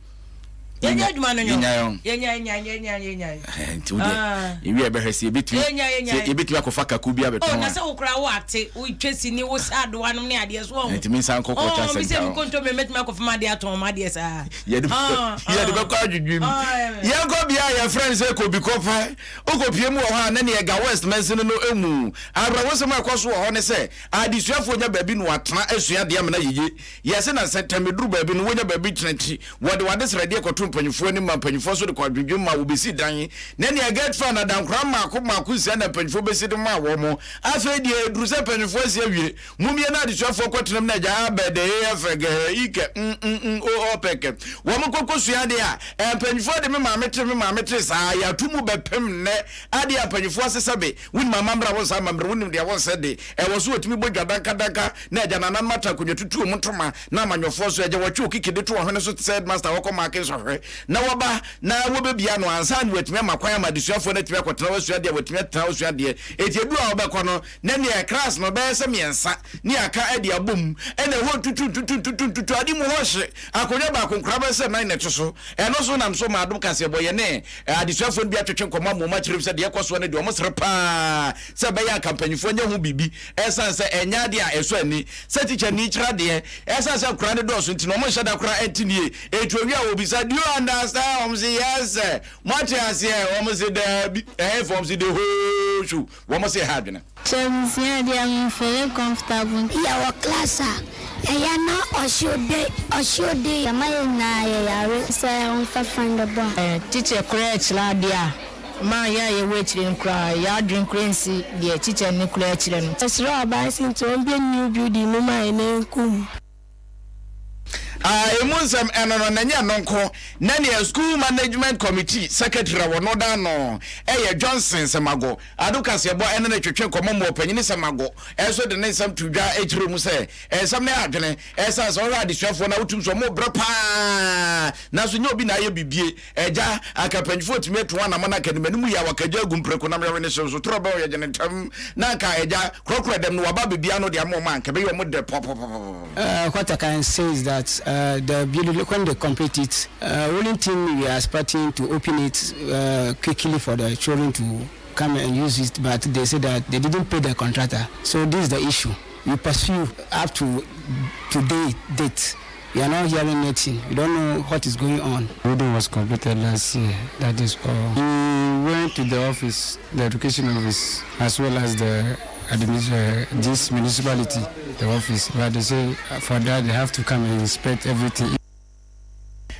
Yɛnyɛ adwuma no nyɛ o. Yɛnya yɛnya yɛnya yɛnya.
Nti wo deɛ yɛwie a yɛbɛhwɛ sɛ yɛbɛtumi
Yɛnya yɛnya.
sɛ yɛbɛtumi akɔfa kako bi
Oh
abɛtɔn
na
a.
sɛ wo koraa wo ate wo twa sini wo sɛ adowa nom ne adeɛ so ɔho.
Nti me nsan nkɔ culture
Oh mi sɛ
center
mi
hɔ.
konto mi mɛtumi akɔfa m'adeɛ atɔn m'adeɛ saa.
Yɛde
Ah
yɛde
ah
bɛkɔ adwidwim.
ah.
Yɛnkɔ bea a yɛfrɛ no sɛ Kobi Kɔpɛ. Wokɔpie mu wɔ hɔ a na neɛ Ga West mansini no mu. Awerɛhosɛm a ɛkɔ so wɔ hɔ ne sɛ adesuafoɔ nya baabi na wɔatena asua adeɛ amena yiye. Yɛse na sɛ tɛm duru baabi no wonya baabi tena nti wɔde w'adesrɛdeɛ kɔto. mpanyinfoɔ anim ma mpanyinfoɔ nso de kɔ adwendwen ma wɔbɛsi dan na nea GETFund adankora mmaako mmaako nsia na mpanyinfoɔ bɛsi de maa wɔn. Afei deɛ ɛduru sɛ mpanyinfoɔ asi awie, Momie na adesuafoɔ kɔtenam na agya a bɛ dɛ e f g h i k m n n o ɔ p k wɔn kɔ kɔsua adeɛ a ɛ mpanyinfoɔ de me maame te me maame te saa yɛato mu bɛpem nnɛ adeɛ a mpanyinfoɔ asesa be wonim amammerɛ a wonsɛ amammerɛ wonim deɛ wonsɛ de ɛwɔ so wɔtumi bɔ dwa danka danka na agya nananom atra akonnwa tutu wɔn ntoma na amanyɔfoɔ nso agya wɔtwe okiki de to wɔn hwene so te sɛ headmaster a wɔkɔ maake nsɔhwɛ na wɔba na wɔbɛbia no ansa na wɔatumi ama kwan ama adesuafoɔ no atumi akɔtena hɔ asua adeɛ a wɔatumi atena hɔ asua adeɛ enti edu a wɔbɛkɔ no Na nea kras no bɛyɛ sɛ mmiɛnsa ne aka de abɔ mu, ɛna ɛhɔ ntutu ntutu ntutu ntutu, ade mu hɔ hye, akonnwa baako nkoraa bɛyɛ sɛ nan na ɛto so. Ɛno nso nam so ma Adom Kaseɛbɔ yɛne adesuafoɔ no bi atwetwe nkɔmmɔ ama wɔn akyerɛ mu sɛ deɛ ɛkɔ soɔ no deɛ wɔsere pa ara sɛ ɛbɛyɛ a anka mpanimfoɔ nyɛ ho biribi ɛsiane sɛ ɛnyɛ adeɛ a ɛsɔ ani sɛ tikyani kyerɛ adeɛ. Ɛsiane sɛ nkoraa no dɔɔso nti no wɔnhyɛ da koraa nte nie. Enti owie a wɔbisa, Do you understand? Wɔn se, Yes sir. Moate aseɛ? Wɔn se, Daabi. Ɛhefa? Wɔn se, The whole show. Wɔn se ɛha adwene.
Sɛ mesua adeɛ a me nfeele comfortable.
Yɛwɔ class a, ɛyɛ na ɔhyew de ɔhyew de.
Yɛma yɛn nyinaa yɛ yare. Sɛ wɔmfa fan bɛbɔ a.
Teacher koraa kyerɛ adeɛ a, ma yɛn a yɛwɔ akyire no koraa yɛn adwene koraa nsi deɛ teacher no koraa kyerɛ no.
Yɛsrɛ aban sɛ nti ɔmbue new building no ma yɛn na yɛnkɔ mu.
A Emu nsɛm ɛno no, na ɛnyɛ ɛno nko, na nea School Management Committee Secretary a wɔno da ano yɛ Johnson Semago Ado kaseɛbɔ ɛne no twetwe nkɔmmɔ ma ɔpanyini Semago nso de ne nsɛm to dwa kyerɛ mu sɛ nsɛm no yɛ adwene ɛsiane sɛ ɔhwɛ adesuafoɔ no a wotum sɛ wɔn brɛ paa nanso nyɛ obi na ayɛ bibie Agya, anka mpanyimfo atumi atu wɔn anamɔn anka anim anim yi a wɔaka gya agu mprako na mmerɛwe ne hyew so torɔ bɛn ɔyɛ gye ne ntɛm na anka agya korɔkorɔ dɛm no waba abebue ano de ama wɔn a anka ɛbɛyɛ wɔn dɛ pɔpɔpɔpɔpɔ.
What I can say is that the building when they complete it, only thing we are expecting to open it quickly for the children to come and use it, but they say that they didn't pay the contractor. So this is the issue. We pursue up to today date. We are not hearing anything. We don't know what is going on.
Building was completed last year. That is all. We went to the office, the education office, as well as the uh, this municipality, the office. But they say for that they have to come and inspect everything.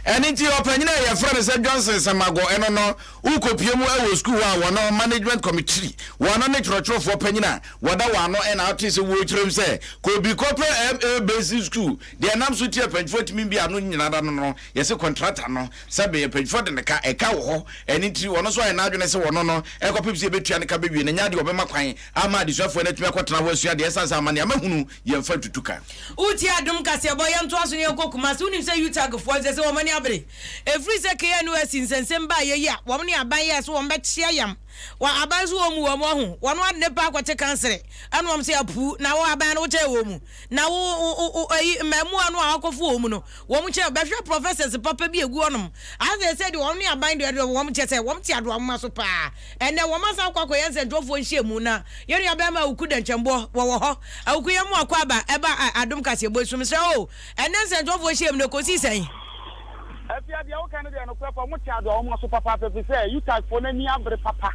Ɛno nti ɔpanyin a yɛfrɛ no sɛ Johnson Samago ɛno no wokɔpie mu wɔ sukuu hɔ a wɔn management committee wɔn ne kyerɛkyerɛfoɔ panyin a wɔda wɔn ano ɛna ate sɛ wɔrekyerɛm sɛ kɔbi kɔpɛ MA Basic School deɛ ɛnam so ti apanyinfoɔ tumi bi ano nyina da no no yɛse kɔntrata no sɛ bɛyɛ apanyinfoɔ de ne ka ɛka wɔ hɔ ɛno nti wɔn nso ayɛ n'adwene sɛ wɔn no ɛkɔpem sɛ yɛbɛtua ne ka bɛwie no nyɛ adeɛ wɔbɛma kwan ama adesuafoɔ no atumi akɔtena hɔ asua deɛ ɛsiane sɛ amane amahunu yɛmfa ntutu ka.
Wotie Adom Kaseɛbɔ, yɛntoa so na yɛnkɔ Kumasi. Wonim sɛ UTAG foɔ nsɛ sɛ wɔn ani abere. Ɛfiri sɛ KNUST nsɛnsɛm baeɛ yi a, wɔn ne aban yɛɛ sɛ wɔn bɛkyea yam. Wɔ aban so wɔn mu wɔn ahu. Wɔn ade ne paa akɔte kansere. Ɛna wɔn sɛ apuu na wo aban no wokyɛɛ wɔn mu. Na wo wo wo ayi mmaamua no a wakɔfo wɔn mu no, wɔn kyɛɛ bɛhwɛ professors papa bi egu hɔnom. Asɛ sɛ deɛ wɔn ne aban deɛ deɛ wɔn kyɛ sɛ wɔn te adoa nwoma so paa. Ɛnnɛ wɔn asan akɔ akɔyɛ nsɛntwerɛfoɔ nhyiamu na yɛn nua bɛrima Awuku Dɛnkyɛmboɔ wɔwɔ hɔ. Awuku yɛn mo akɔ aba ɛba Adom kaseɛbɔ yi so mesrɛ wo o, ɛnnɛ nsɛntwerɛfoɔ nhyiamu no ɛkɔsii sɛn?
Afia, deɛ woka no deɛ nokorɛ pa, wɔte adoa wɔn aso papaapa ɛfiri sɛ UTAG foɔ no ani abere papa.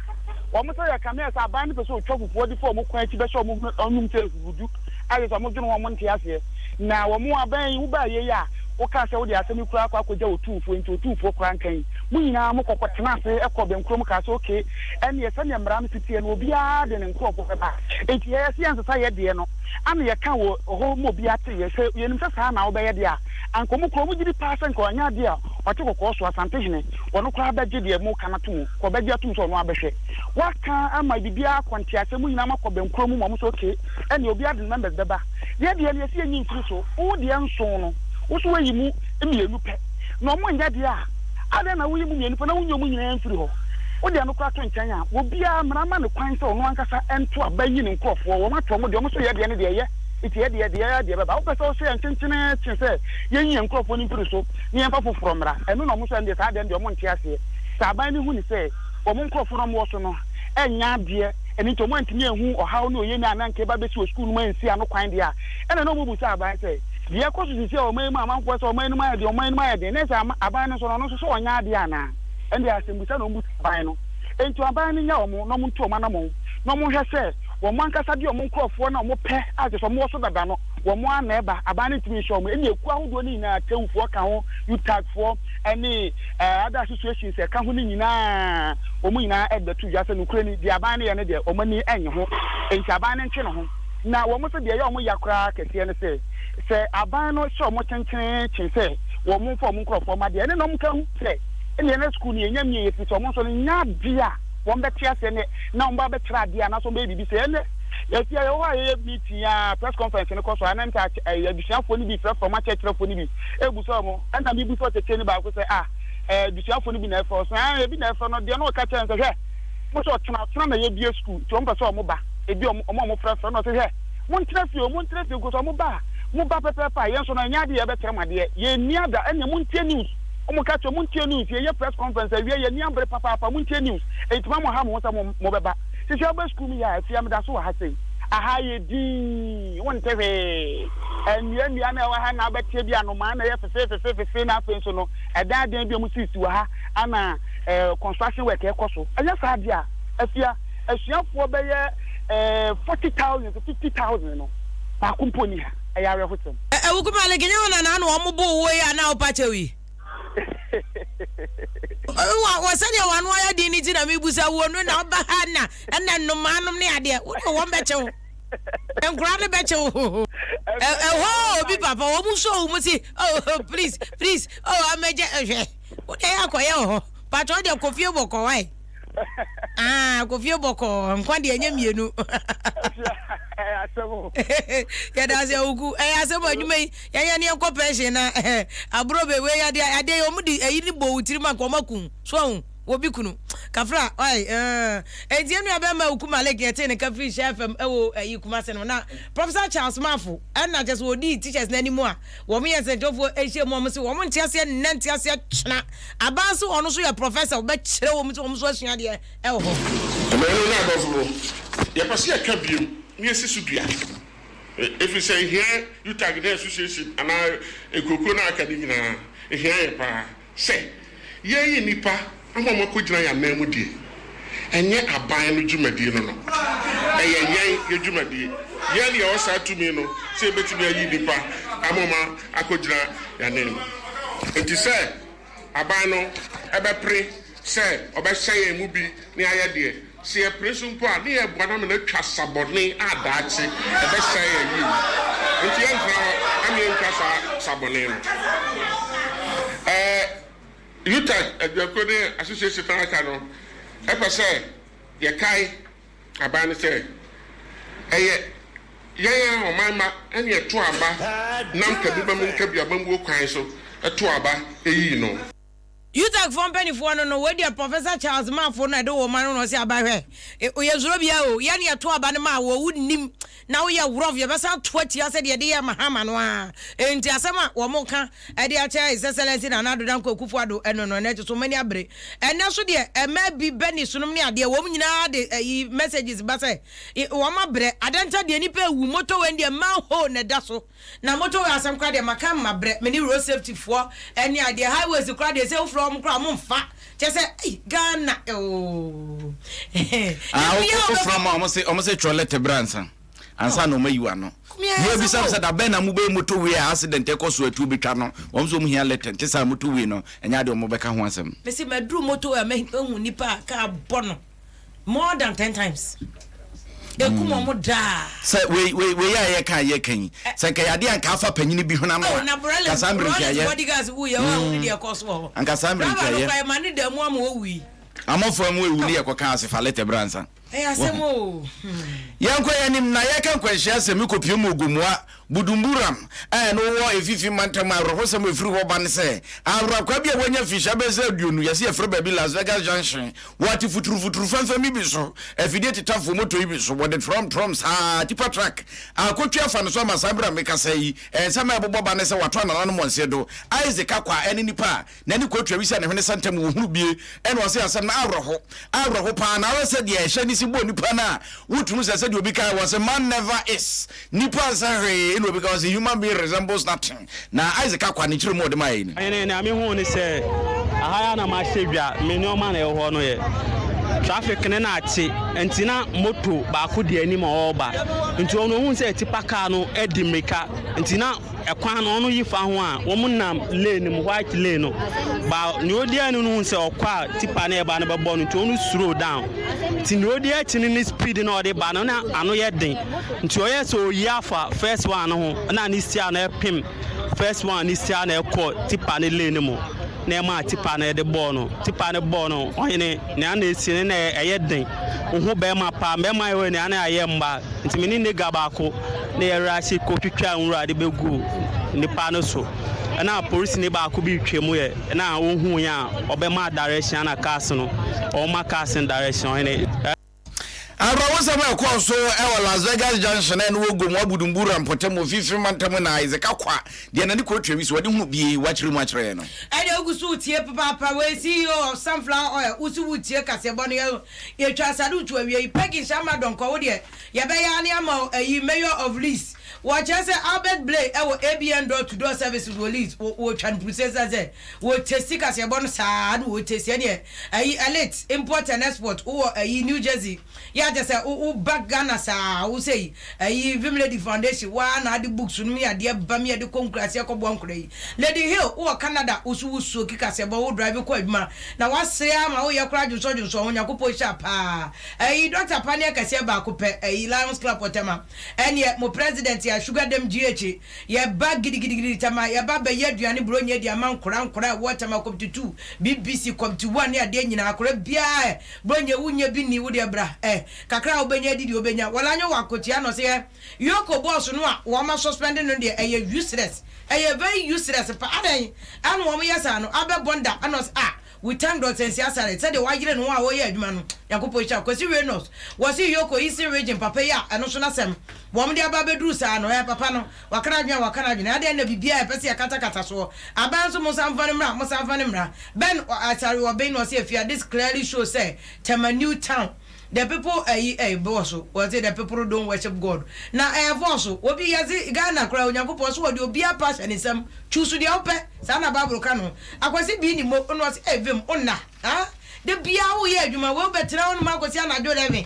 Wɔn sɛ yɛ kame sɛ aban no pɛ sɛ ɔtwa fufuo de fa wɔn kwan akyi bɛhyɛ wɔn hwene anum sɛ afufudu a kyerɛ sɛ wɔdwene ho a wɔnte aseɛ. Na wɔn aban yi wobaa yei a wokaa sɛ wode asɛm yi koraa akɔ akɔgya otumfoɔ nti otumfoɔ koraa nka yi. Mo nyinaa mokɔ kɔtenaa ase kɔɔ bɛnkorɔ mu kaa sɛ, Okay, ɛnneɛ sɛdeɛ mmara no si teɛ no, obiara de ne nkurɔfoɔ bɛba. Enti yɛyɛ sɛ yɛnsesa yɛn deɛ no. Ɛnna yɛkaa wɔ hɔ ma obiara teeɛ. Sɛ yɛnim sɛ saa na wobɛyɛ deɛ a, anka wɔn koraa wɔgye di paa sɛ anka ɔnyɛ adeɛ a ɔte kɔkɔɔ so, Asantehene, ɔno koraa bɛgye deɛ moreka no ato mu, ka ɔbɛgye atom sɛ ɔno ara bɛhwɛ. Woaka ama biribiara akɔ nteaseɛ, mo nyinaa moakɔ bɛnkorɔ mu ma wɔn sɛ, Okay, ɛnneɛ obiara de ne members bɛba. Yɛn deɛ no, yɛse yɛnyi mfiri so. Wo deɛ nson no, wo nso woayi mu mmienu pɛ. Na wɔnyɛ deɛ a, Adɛn na woyi mu mmienu pɛ na wonyi wɔn nyinaa mfiri hɔ? Wode ɛno koraa to nkyɛn a, obiara, mmara ma no kwan sɛ ɔno ankasa nto aba nyi ne nkurɔfoɔ. Wɔato wɔn deɛ, wɔn nso yɛ deɛ ne deɛ ɛyɛ, nti yɛ deɛ, deɛ ɛyɛ deɛ ɛbɛba. Wopɛ sɛ wohyɛ yɛn kyenkyenee kye sɛ yɛnyi yɛn nkurɔfoɔ no mfiri so na yɛmfa foforɔ mmra? Ɛno na wɔn nso ɛndeɛ saa deɛ no deɛ wɔnte aseɛ. Sɛ aban no hu no sɛ wɔn nkurɔfoɔ no a wɔwɔ so no nyɛ adeɛ, ɛno nti wɔantumi anhu ɔhaw ne oyenni a na anka ɛba bɛsi wɔ sukuu no mu ansi ano kwan deɛ a, ɛnna na wɔbisa aban sɛ, Deɛ ɛkɔ so seesei wɔ ɔman yi mu a amanfoɔ sɛ ɔman no mu ayɛ den, ɔman no mu ayɛ den, na ɛsɛ aban no nso no, ɔno nso sɛ ɔnyɛ adeɛ anaa? Ɛnde asɛmmisa na wɔbisa aban no. Enti aban no nya wɔn na wɔntu wɔn anammɔn, na wɔnhwɛ sɛ wɔn ankasa de wɔn nkurɔfoɔ no a wɔpɛ a kyerɛ sɛ wɔwɔ so dada no, wɔn ara na ɛba, aban no ntumi nhyɛ wɔn. Ɛnna ekuo ahodoɔ no nyinaa, Tewfoɔ ka ho, UTAGfoɔ ne other associations a ɛka ho no nyinaa, wɔn nyinaa de bɛto dwa sɛ nokorɛ ni, deɛ aban no yɛ no deɛ, wɔn ani nnye ho, enti aban no ntwe ne ho. Na wɔn nso deɛ ɛyɛ wɔn ya koraa kɛseɛ ne sɛ, sɛ aban no hyɛ wɔn kyenkyerenkyen sɛ wɔn mfa wɔn nkorɔfoɔ mma deɛ, ɛne na wɔka hu sɛ ɛnneɛ na sukuu no yɛnya mmieɛ, ɛfiri sɛ wɔn nso no nyɛ adeɛ a wɔbɛte aseɛ ne na wɔba abɛkyerɛ adeɛ anaasɛ wɔbɛyɛ biribi sɛ ɛnɛ yɛte a yɛwɔ hɔ a yɛyɛ meeting a press conference no kɔ so a na nta adusuafoɔ no bi frɛfrɛ wɔn akyerɛkyerɛfoɔ no bi ɛbu sɛ wɔn ɛna mebu sɛ ɔkyerɛkyerɛni baako sɛ ah adusuafoɔ no bi na ɛfrɛ ɔsɛ ah ebi na ɛfrɛ no deɛ na ɔka kyerɛ no sɛ hwɛ mo sɛ ɔkyena ɔkyena na yɛbie sukuu nti wɔn pɛ sɛ wɔn ba ebi wɔn wɔn a wɔn frɛfrɛ no ɔsɛ hwɛ montena fie o montena fie nko sɛ wɔn ba a mo ba pɛpɛɛpɛ a yɛn nso no ɛnyɛ adeɛ yɛbɛkyerɛ mo adeɛ yɛnni ada ɛnna montie news Wɔn ka kyerɛ, montie news, yɛyɛ press conference awie, yɛn ani abere papaapa, montie news, enti ma mo ha mo ho sɛ mo mo bɛba. Sisi aba sukuu mu yɛ a, afie a meda so wɔ ha sei. Aha yɛ dinn, wonte hwee. Nnua nnua na ɛwɔ ha na wobɛte bi anomaa na ɛyɛ fefee fefee na afei nso no, ɛdan adan bi a wɔn sisi wɔ ha ana eh, construction work ɛkɔ so. Ɛnyɛ saa deɛ a, afia, asuafoɔ bɛyɛ eh, 40,000 to 50,000 no, baako mpo nni ha. Ɛyɛ awerɛhosɛm.
Awuku Malik nyɛ wo na na wɔn bo wo yi a na wopa kyɛw yi? Wɔ wɔ sɛdeɛ wɔn ano ayɛ den ne ti na mebusa wo no na ɔba ha na ɛna nnomaa nom ne adeɛ wo deɛ wɔn bɛkyɛ wo nkora no bɛkyɛ wo ɛhɔ obi papa wɔn mu so wɔn si oh, oh please please oh amɛgye hwɛ wo deɛ yɛ akɔyɛ wɔ hɔ patro deɛ kofie bɔkɔ wae. Ah, kofie bɔkɔɔ nkwa deɛ ɛnyɛ mmienu. Yɛda ase awuku. Ɛyɛ asɛm adwuma yi. Yɛnyɛ ne yɛnkɔ pension na aburo be wei adeɛ adeɛ yi wɔn de ɛyi ne bɔ wo tirim anka wɔn aku so ahu wɔ bi kunu. Kafra ɔy ɛɛ enti yɛn nua bɛrima awuku Malik yɛtee ne ka firi Hyɛ FM ɛwɔ ɛyi Kumase no na Professor Charles Mafo ɛna kyɛ sɛ wɔdii teachers n'anim a wɔn yɛ nsɛnkyerɛfoɔ ahyia mu wɔn se wɔn nte aseɛ nnɛ nte aseɛ kyena. Aban so ɔno nso yɛ professor ɔbɛkyerɛ wɔn sɛ wɔn nso asua adeɛ wɔ hɔ.
Anuanom ne adɔfo, yɛpɛ sɛ yɛka bio na yɛsi so dua, efisɛ ehia UTAG ne Association anaa nkurokurow no a aka no nyinaa, ehia yɛn paa sɛ yɛreyi nnipa ama wɔakogyina yɛn ananmu deɛ, ɛnyɛ aban no dwumadie no no, ɛyɛ yɛn yɛn dwumadie. Yɛn na yɛwɔ saa tumi no sɛ yɛbɛtumi ayi nnipa ama wɔakɔgyina yɛn ananmu. Enti sɛ aban no bɛpere sɛ ɔbɛhyɛ yɛn mu bi na yɛayɛ deɛ, sɛ yɛpere so mpo a, ne yɛreboa no ama no atwa sabɔne a daakye ɛbɛsɛe yɛn yie. Enti yɛntena hɔ ma yɛntwa saa sabɔne no. Ɛɛ, UTAG adwumakuo ne Association no aka no pɛ sɛ yɛkae aban no sɛ ɛyɛ yɛn a ɔman mma na ɛto aba nam kabimam nkabiamammuo kwan so to aba yii no.
UTAG foɔ mpaninfoɔ no no wei deɛ Professor Charles Marfo na ɛde wɔn ano na ɔse aba hwɛ yɛnsuro biara o yɛne yɛto aba no maa wɔ wo nim na woyɛ worɔf yɛbɛsan ato atia sɛdeɛ yɛde yɛɛ Mahama no ara enti asɛm a wɔn ka ɛde akyɛ His Excellency Nana Addo Dankwa Akufo Addo ɛno no ɛnɛ kyeso wɔn ani abere ɛnɛ nso deɛ ɛmɛ bi bɛni sonom ne adeɛ wɔn nyinaa de ɛyi messages ba sɛ wɔn abrɛ adɛnta deɛ nipa ewu motorway deɛ manhole na ɛda so Na motorway asɛm koraa deɛ maka mabrɛ me ne road safety foɔ ɛne adeɛ highways koraa deɛ sɛ wofrɛ wɔn koraa wɔn mfa kyɛ sɛ ei Ghana ooo.
Ah, wofrɛ wɔn a wɔn se wɔn se twerɛ lɛtɛ bra ansa ansa na wɔn ayi wɔn ano. Yɛ bisa sɛ da bɛn na mo bɛyɛ motorway a accident ɛkɔ so atuo betwa no wɔn nso wɔn hia lɛtɛ nte saa motorway no ɛnyɛ adeɛ wɔn bɛka ho asɛm.
Mesi maduru motorway a mahu nipa a kaa bɔ no. More than ten times. Ekum mm. ɔmo daa.
Sɛ wei wei wei a yɛka a yɛka yi sɛ nka yɛade anka afa panyini bi hwena no
a nka saa mmerɛ nka yɛ bodyguards wu yɛ wɔn a wɔn deɛ ɛkɔ so wɔ hɔ.
Anka saa mmerɛ nka yɛ.
Driver no kora ɛma ne dan mu ama owu yi.
Amɔfoɔ mu ewu ne yɛ kɔka ase fa lɛtɛ bra nsa.
Ɛyɛ asɛm o.
Yɛnkɔ yɛn anim na yɛka nkwanhyia asɛm kɔpue mu Ogomoa, Budumburam, a ɛno wɔ Efifi mantam. Awerɛhosɛm a ɛfiri hɔ ba ne sɛ, aworakwaa bi a wanya mfirihyia bɛyɛ sɛ aduonu, yɛse yɛfrɛ baabi Las Vegas Junction, wɔte futurufuturu famfam yi bi so, afidie tetafoɔ moto yi bi so, wɔde trɔmtrɔm saa, tipa truck, akɔtwi afa no so ama saa berɛ a mekasa yi, nsɛm a ɛbobɔ ba ne sɛ wato anananom wɔn se do. Isaac Akwa ne nipa a N'ani kɔtua wisa ne hwene sɛ ntɛm wɔhunu bie ɛna ɔse asɛm no awerɛho awerɛho paa na awɛ sɛ deɛ ɛhyɛ ne si bɔ nipa no a wotumi sɛ sɛdeɛ obi kae wɔ se man never is nipa nsɛ hwee ɛna obi kae wɔ se human being resembles nothing na Isaac Akwa ne kyerɛ mu ɔde maa yɛ ni.
Ɔhene, nea mihuu ne sɛ, aha yi ara na mahyɛ dwa, me nneɛma na ɛwɔ hɔ no yɛ.
Traffic no na akye nti na moto baako di anim a ɔreba nti ɔno ohun sɛ tipa kaa no adi mmirika nti na ɛkwan no ɔno yi fa ho a wɔn nam lane no mu white lane no ba nea odi anim no hun sɛ ɔkɔ a tipa no ɛba no bɛbɔ no nti ɔno slow down nti nea odi akyi no ne speed na ɔde ba no na ano yɛ den nti ɔyɛ sɛ oyi afa first one no ho na ne sia no ɛpem first one ne sia no ɛkɔ tipa ne lane no mu na ɛmaa tipa no de bɔɔ no. Tipa no bɔɔ no, ɔhene, nea na esi no na ɛyɛ den. Wohu bɛrima paa, mmarima yɛ hɔ nea na ayɛ mma. Nti me ne nigga baako na yɛrehye kotwitwaa nwura de begu nipa no so. Ɛna polisini baako bi retwa mu yɛ, ɛna ohuu yɛn a ɔbɛmaa direction ɛna cars no, ɔma cars no direction, ɔhene.
Awerɛhosɛm a ɛkɔɔ so wɔ Las Vegas Junction a ɛno wɔ Gomoa Budumbura mpɔtam wɔ Mfimfini Mantam na Isaac Akwa deɛ n'ani kɔɔ twa wi so ɔde hunu bie wakyerɛ mu akyerɛ yɛn no.
Ɛdeɛ wogu so retie papaapa wei CEO of Sunflower Oil wo so woretie kaseɛbɔ no yɛ yɛtwa asade wotu awie yi Peggy Nhyɛ Donkor wo deɛ yɛbɛyɛ ara ne ama wo ayi Mayor of Leeds wɔkyerɛ sɛ Albert Blay ɛwɔ ABN Door to Door Services wɔ Leeds wɔtwa no purusɛ sɛ sɛ Wɔ testi kaseɛbɔ no saa na wɔ testi ɛneɛ ɛyi elite import and export wo wɔ ɛyi New Jersey yɛ akyɛ sɛ wo wo ba Ghana saa wo sɛyi ɛyi Vim Lady Foundation waa na ade books no mi adeɛ ba mi ɛde kɔ nkuraseɛ kɔ boa nkura yi Lady Hill wo wɔ Canada wo so wo soki kaseɛbɔ wo drive kɔ adwuma na wasere ama wo yɛ koraa dwonsɔ dwonsɔ ho Nyankopɔn hyira paa ɛyi Doctor paneɛ kɛseɛ baako pɛ ɛyi Lions Club Ɔtɛma ɛneɛ mo president yɛ Sugar Dam GH Yɛba gidigidigidi tɛm a, yɛba bɛyɛ aduane buronya adi ama nkora nkora a ɛwɔ tɛm a kɔmte two, BBC, kɔmte one ne adeɛ nyinaa. Akora biara ɛ, buronya wonya bi nni, wodeɛ bra ɛ, kakra a wobɛnya adi deɛ wobɛnya. Wɔla nyɛ wɔ akotua na ɔsɛ yɛ Yoko boss no a wɔn asuspend no deɛ ɛyɛ useless, ɛyɛ very useless pa, adɛn ɛna wɔn yɛ saa no, abɛ bɔnda ɛna ɔsɛ ah. We thank Doctor Nsia Asare sɛdeɛ wayere ne ho a ɔreyɛ adwuma no. Nyankopɔn nhyira wo. Kwasi Reynolds, wɔse Yoko Eastern Region papa yi a ɛno nso n'asɛm wɔn de aba abɛduru saa no, ɛɛ papa no waka n'adwene a waka n'adwene. Adɛn na biribiara yɛpɛ sɛ yɛkatakata soɔ? Aban nso monsan mfa no mmra, monsan mfa no mmra. Ben Asare Obeng na ɔse Afia, this clearly shows sɛ Tema New Town The people ayi ɛy bɔɔso wɔse the people don't worship God na ɛyɛ fɔɔso obi yɛse Ghana koraa Onyankopɔn so wɔde obiara pa ahyɛ ne nsam choose deɛ wopɛ saa na bible ka no Akwasi bii ne mo na ɔse ɛy vim wonna ah da biara woyɛ adwuma wei wobɛtena hɔ nom akɔsi anadwo 11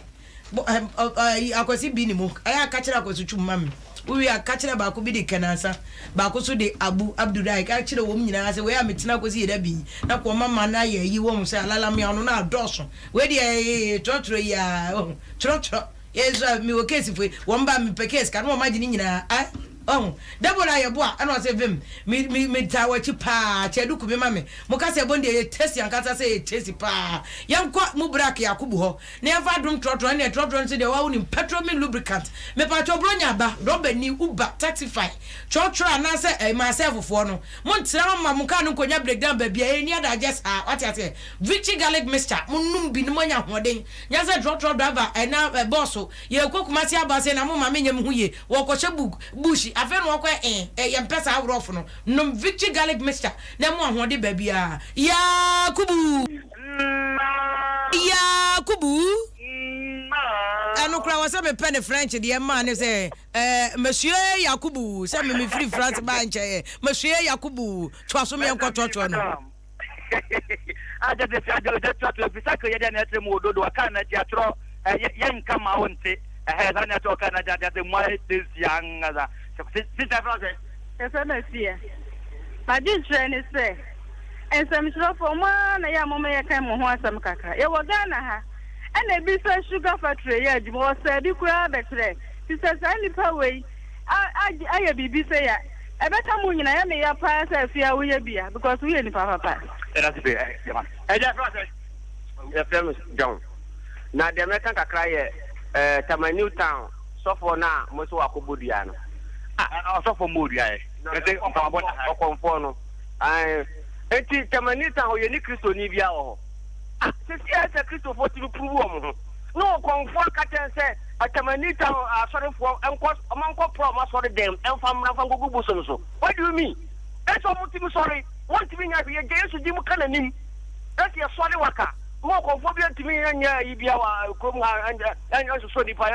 bɔ ɛm ayi Akwasi bii ne mo ɛyɛ a ka kyerɛ Akwasi twum ma me wowie a ka kyerɛ baako bi de kɛnansa baako so de Abu Abdullahi ka kyerɛ wɔn nyinaa sɛ wei a metena akɔsi yɛ da bi na kɔn mama no ayɛ ayi wɔn sɛ alalamea no na adɔɔso Wei deɛ ee trɔtrɔ yi aa wahu trɔtrɔ yɛ nso a mewɔ case fo yi wɔn ba mepɛ case ka na wɔn agye ne nyinaa ɛ wahu Deborah yɛ boa ɛna ɔsɛ vim me me me taa wɔakyi paa kyɛ duku bi ma me mo kasa ɛbɔ deɛ yɛ tasty ankasa sɛ yɛ tasty paa yɛnkɔ mu brak Yakubu hɔ na yɛmfa adom trɔtrɔ ɛne trɔtrɔ nso deɛ wawo nim petrol me lubricant mepatwɔ bronya aba rɔba ni uber taxify trɔtrɔ anaasɛ ɛɛ maasɛ fofoɔ no mo ntena hɔ ma mo kaa no nkonya breakdown baabi a ɛni adagye saa wate aseɛ Vichy garlic mixture mo nom bi na mo anya ahoɔden nyɛ sɛ trɔtrɔ driver ɛna bɔs yɛ kɔ kumasi aba se na mo ma me nyɛ me ho yie wɔ kɔ hyɛ bug bush afei na wɔkɔ eh eh yɛn pɛ saa rough no nom Vichy garlic mixture na ɛmo ahoɔden baabiara Yakubu Yakubu ɛno koraa wɔ sɛ me pɛ ne French deɛ maa ne sɛ eh Monsieur Yakubu sɛ me me firi France baa nkyɛn Monsieur Yakubu toa so meɛnkɔ trɔtrɔ no.
Agya de agya agya tua tua fi sakre yɛ deɛ na ɛkyerɛ mu wɔ dodo ɔka na agya twerɛ yɛ yɛ nka ma wo nte ɛhɛ saa na ɛkyerɛ ɔka na agya agya sɛ mu ayɛ tesi angaza sisa fɛn sɛ.
Ɛsɛ na ɛsi ɛ. M'adwenkyerɛ ne sɛ, nsɛmtwerɛfoɔ, mo ara na ɛyɛ a momma yɛka mo ho asɛm kakra. Yɛwɔ Ghana ha, ɛna ebi sɛ sugar factory yɛ adwuma, ɔsɛe bi koraa bɛkyerɛ. Nti sɛ saa nnipa wei ayɛ biribi sei a, ɛbɛka mo nyinaa. Ɛyɛ me ya paa sɛ afie a woyɛ bi a, because woyɛ nipa papa.
Yɛda ase pii, Gyama. Ɛgya, yɛfrɛ wo sɛn?
Yɛfrɛ me John. Na deɛ mɛka kakra yɛ eh, Tama New Town sɔfoɔ no a mo nso wakɔbɔ dua no.
Ah, ɔsɔfoɔ mmɔɔ dua ɛ. Ɛsɛ ɔkɔmfoɔ na ha.
Ɔkɔmfoɔ no. Ae. Enti Tama New Town hɔ yɛnni Kristoni biara wɔ hɔ. Ah, seesei ayɛ sɛ Kristofoɔ tumi puruvu wɔn ho. Na ɔkɔmfoɔ aka kyerɛ no sɛ Atamani Town asɔrefoɔ nkɔ, wɔn nkɔpra wɔn asɔre dɛm mfa mmra mfa nkɔgu bosom so. What do you mean? Ɛsɛ wɔn tumi sɔre, wɔntumi nyɛ hwee, yɛgya Yesu din mu ka n'anim. Ɛsɛ yɛsɔre waka. Ma ɔkɔmfoɔ bi ntumi nyɛ ayi bia wɔ kurom ha, ɛnsosɔ nipa,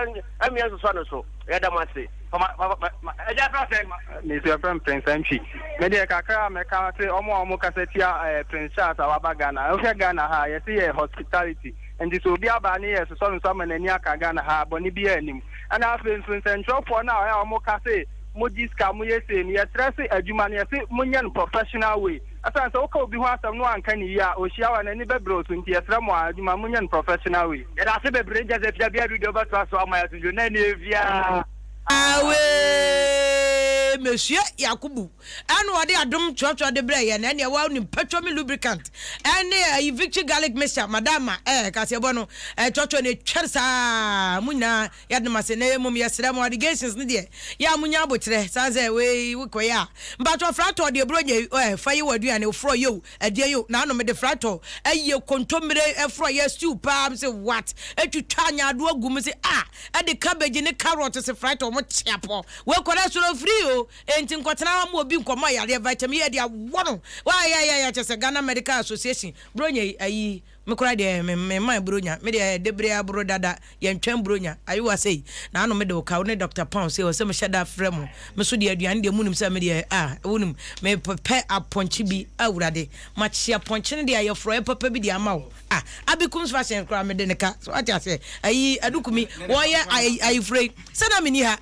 ɛmmea nsosɔ no so. Yɛda mo ase.
Ɛgya frɛ sɛn?
Mesi ɛfrɛ m Prince Antwi. Me deɛ kakra a mɛka se ɔmo a ɔmo kasa tia eh, Prince Charles a waba Ghana. Wohwɛ Ghana ha a, yɛse yɛ hospitality.
Nti sɛ obi aba ne yɛ sosɔ no so ama n'ani aka Ghana ha a, bɔne biara nnim. Ɛna afei nso nsɛntwerɛfoɔ no a ɔyɛ a wɔn ka se mo gye sika mo yɛ sei no, yɛsrɛ se adwuma no yɛse mo nyɛ no professional way. Ɛsiane sɛ woka obi ho asɛm na wanka no yie a, ɔhyia wo a n'ani bɛbrɛ wo so nti yɛsrɛ mo a adwuma no monyɛ no professional way. Yɛda ase bebree Joseph Dabi Adu deɛ wobɛtoa so ama yɛ asomdwoe na ɛne ɛfiaa.
Awee mesua Yakubu ɛna ɔde adom toatoa de brɛ yɛn ɛne ɛwɔ nim petromi lubricant ɛne ɛyi victory garlic mixture madama ɛɛ kaseɛbɔ no ɛtoatoa no etwɛre saa mo nyinaa yɛde mo ase na mmom yɛsrɛ mo allegations no deɛ yɛ a monya aboterɛ san sɛ wei wokɔyɛ a mpatwɔ fratɔ deɛ buro nyɛ ɛɛ fa yɛ wɔ aduane forɔ yɛ o ɛdeɛ yɛ o na ano mede fratɔ ɛyɛ kontommire ɛforɔ yɛ stew paa m sɛ what ɛtwitwa nyaadoa gu mu sɛ ah ɛde cabbage ne carrot se fratɔ mo kyeapɔ wei kɔda soro free o Enti nkɔtena hɔ ma obi nkɔmɔ yareɛ vitamin A de awɔ no waayayaya kyɛ sɛ Ghana Medical Association bronya yi ayi me koraa deɛ me me man bronya me deɛ debere aboro dada yɛntwɛn bronya ayewa sei na ano me de wo ka wo ne Dr. Pound sei ɔsɛ mehyɛ da frɛ mo me so deɛ aduane deɛ munim sɛ me deɛ ah wonim me pɛ apɔnkye bi awurade makye apɔnkye no deɛ ayɛ forɔeɛ papa bi deɛ ama wo ah Abikums fashion koraa me de ne ka so ate aseɛ ayi adukumi wɔyɛ ayifure yi sɛ na menni ha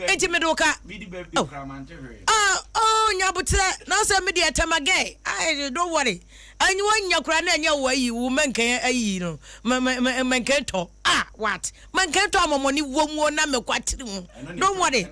nti mede wo ka oh ah oh nyabotrɛ na sɛ me deɛ tɛmagɛ ah don't worry anyi wɔnya koraa na ɛnyɛ wo ayi wo mɛnkɛn ayi no mɛnkɛn tɔ ah what mɛnkɛn tɔ amɔmɔne wɔ mu na mɛkɔ atiri mu don't worry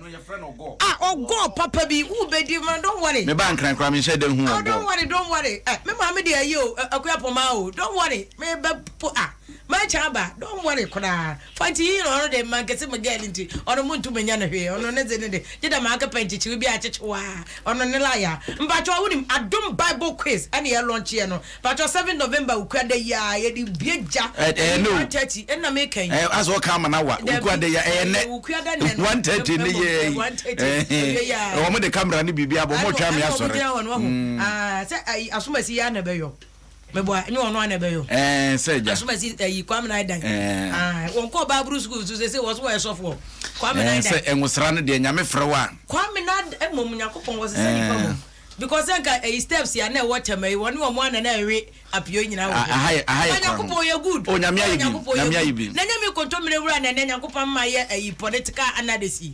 ah ɔgɔ papa bi wo bɛdi ma don't worry
me ba nkran koraa menhyɛ da hu
oh don't worry don't worry eh me maame deɛ ayi o akua pɔma o don't worry me bɛ po ah mɛkyɛn aba don't worry koraa Fa nti yi na ɔno de mankese me girl nti ɔno mo ntum nyɛ no hwee ɔno ne dze ne de gye dɛ maakɛpɛ nkyekyew bi akyekyew aa ɔno ne lie a mpakyɛw wonim adom bible quiz ɛne yɛ launch yɛ no mpakyɛw 7 November wukuada yi aa yɛde bue gya
Ɛyɛ nɛ o
1:30 ɛna meka yi
Ɛɛ asɛ ɔka ama na wa wukuada yi ɛyɛ nɛ
wukuada nɛ no
1:30 ne yɛ yi
1:30 ɛyɛ
ɛɛ wɔn de camera ne biribi abɔ wɔn twɛn mi asɔre
ɛna ɔmo gyina hɔ no wahu aa sɛ ayi asomasi yi aa na ɛbɛyɔ. Meboa, ɛnyɛ ɔno a na ɛbɛyɛ o.
Ɛɛ sɛ gya.
Asomasi ɛyi Kwame na ɛdan.
Ɛɛ.
Ah, wɔn kɔɔ Bible school so sese wɔn so wɔyɛ sɔfoɔ. Kwame na ɛdan.
Ɛɛ sɛ ɛnwosra no deɛ nyame frɛ wo a.
Kwame na ɛmom Nyankopɔn wɔ sesa nipa mom. Because nka ɛyi steps ya na ɛwɔ tɛmɛ yi wɔne wɔn ana na ɛwe apio nyinaa wɔ.
Aha yɛ aha yɛ kwan ho.
Nyankopɔn yɛ good.
O nyame ayɛ bi. Nyame ayɛ bi.
Na nyame kontomire wura na ɛnɛ Nyankopɔn ma yɛ ɛyi political analysis yi.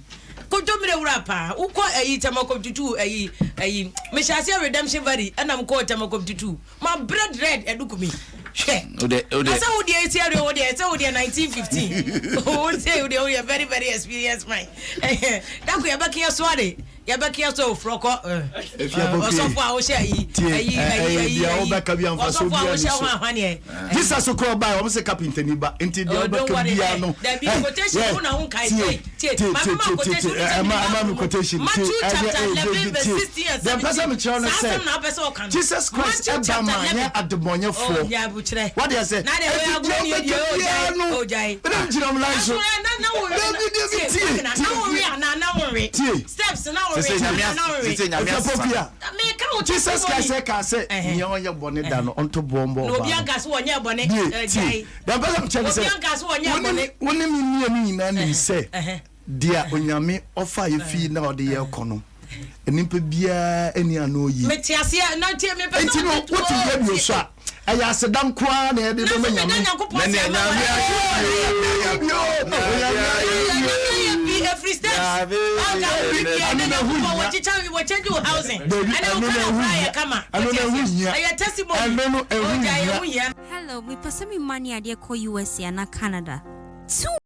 Kontomire wura paa. Wokɔ ɛyi Tɛmɛkɔm tutu ɛyi ɛyi. Mehyɛ aseɛ Redemption Valley ɛna mekɔɔ Tɛmɛkɔm tutu. Ma bread red ɛduku mi. Hwɛ.
Wode wode.
Na sɛ wo deɛ esi ɛdeɛ wo deɛ sɛ wo deɛ 1915. Wo sɛ wo deɛ wo deɛ very very experienced man. Dako yɛbɛka yɛ ade. Yɛbɛka yɛ so ofurɔkɔ. Ɔsɔfo a wohyɛ ayi ayi ayi ayi ayi. Ɔsɔfo a wohyɛ ho ahwaneɛ.
Jesus kura ɔbaa wɔn sɛ kapinta ni ba nti deɛ ɔbɛka biara no.
Dabi quotation wo na wo nkae tie tie tie
maame ma
quotation
tie ɛma ɛma mi quotation tie
Matthew chapter 11 verse 16 and
17 deɛ mpɛ sɛ mekyerɛ no
saa asɛm na wopɛ sɛ ɔka no
Jesus Christ
Matthew
ɛba
chapter
ma nyɛ
11
adebɔnyɛfoɔ
oh nyabukyerɛ
wade ase
na deɛ
ɛti
wɔyɛ
deɛ
agorɔ ni
ɔbɛka
deɛ
biara
ɔgyae
no
ɔgyae
ɛna gyina m line so dabi dabi tie
na wonwe anaa na wonwe
tie
steps na wonwe
Sese nyame
anaa na wonwe
sese nyame
Ɛfɛ
asesa.
pɔpi a
meka wo
Jesus Christ
testimony
ɛka sɛ nea ɔnyɛ bɔne da no ɔnto boɔ mbɔ
na obi
ɔbaa no
anka so wɔnyɛ bɔne
die
ɛgyae
tie deɛ mpɛ sɛ mekyerɛ ne sɛ
obi anka so wɔnyɛ
wo ne
bɔne
me wo ne me mmienu nyinaa nim sɛ deɛ Onyame ɔfa yɛ fii na ɔde yɛ kɔ no nnipa biara ani ano yie
mete aseɛ na nti mepɛ sɛ
enti no
wode
wote radio so a ɛyɛ aseda nko ara na yɛde
na
bɛma
sɛ meda
Nyame
Nyankopɔn
Na
ase
nea
ama
nyame ayɛ
bio Onyame ayɛ
ayɛ bi ɛfiri steps
Nyame
anka
ayɛ
wobi
bi.
bia
Ɛno
na
na ɛho
Nyankopɔn
hia.
wɔkyekyɛ wɔkyɛgye wo housing
Dabi,
ɛne wo
ɛno na
kala
ɛho
koraa
hia.
yɛ kama
Ɛno
wote
na ɛho
aseɛ
hia.
ɛyɛ testimony
Ɛno no ɛho
ɔgya
hia.
ɛho hia.
Hello, mepɛ sɛ me ma ne adeɛ kɔ USA anaa Canada. Too.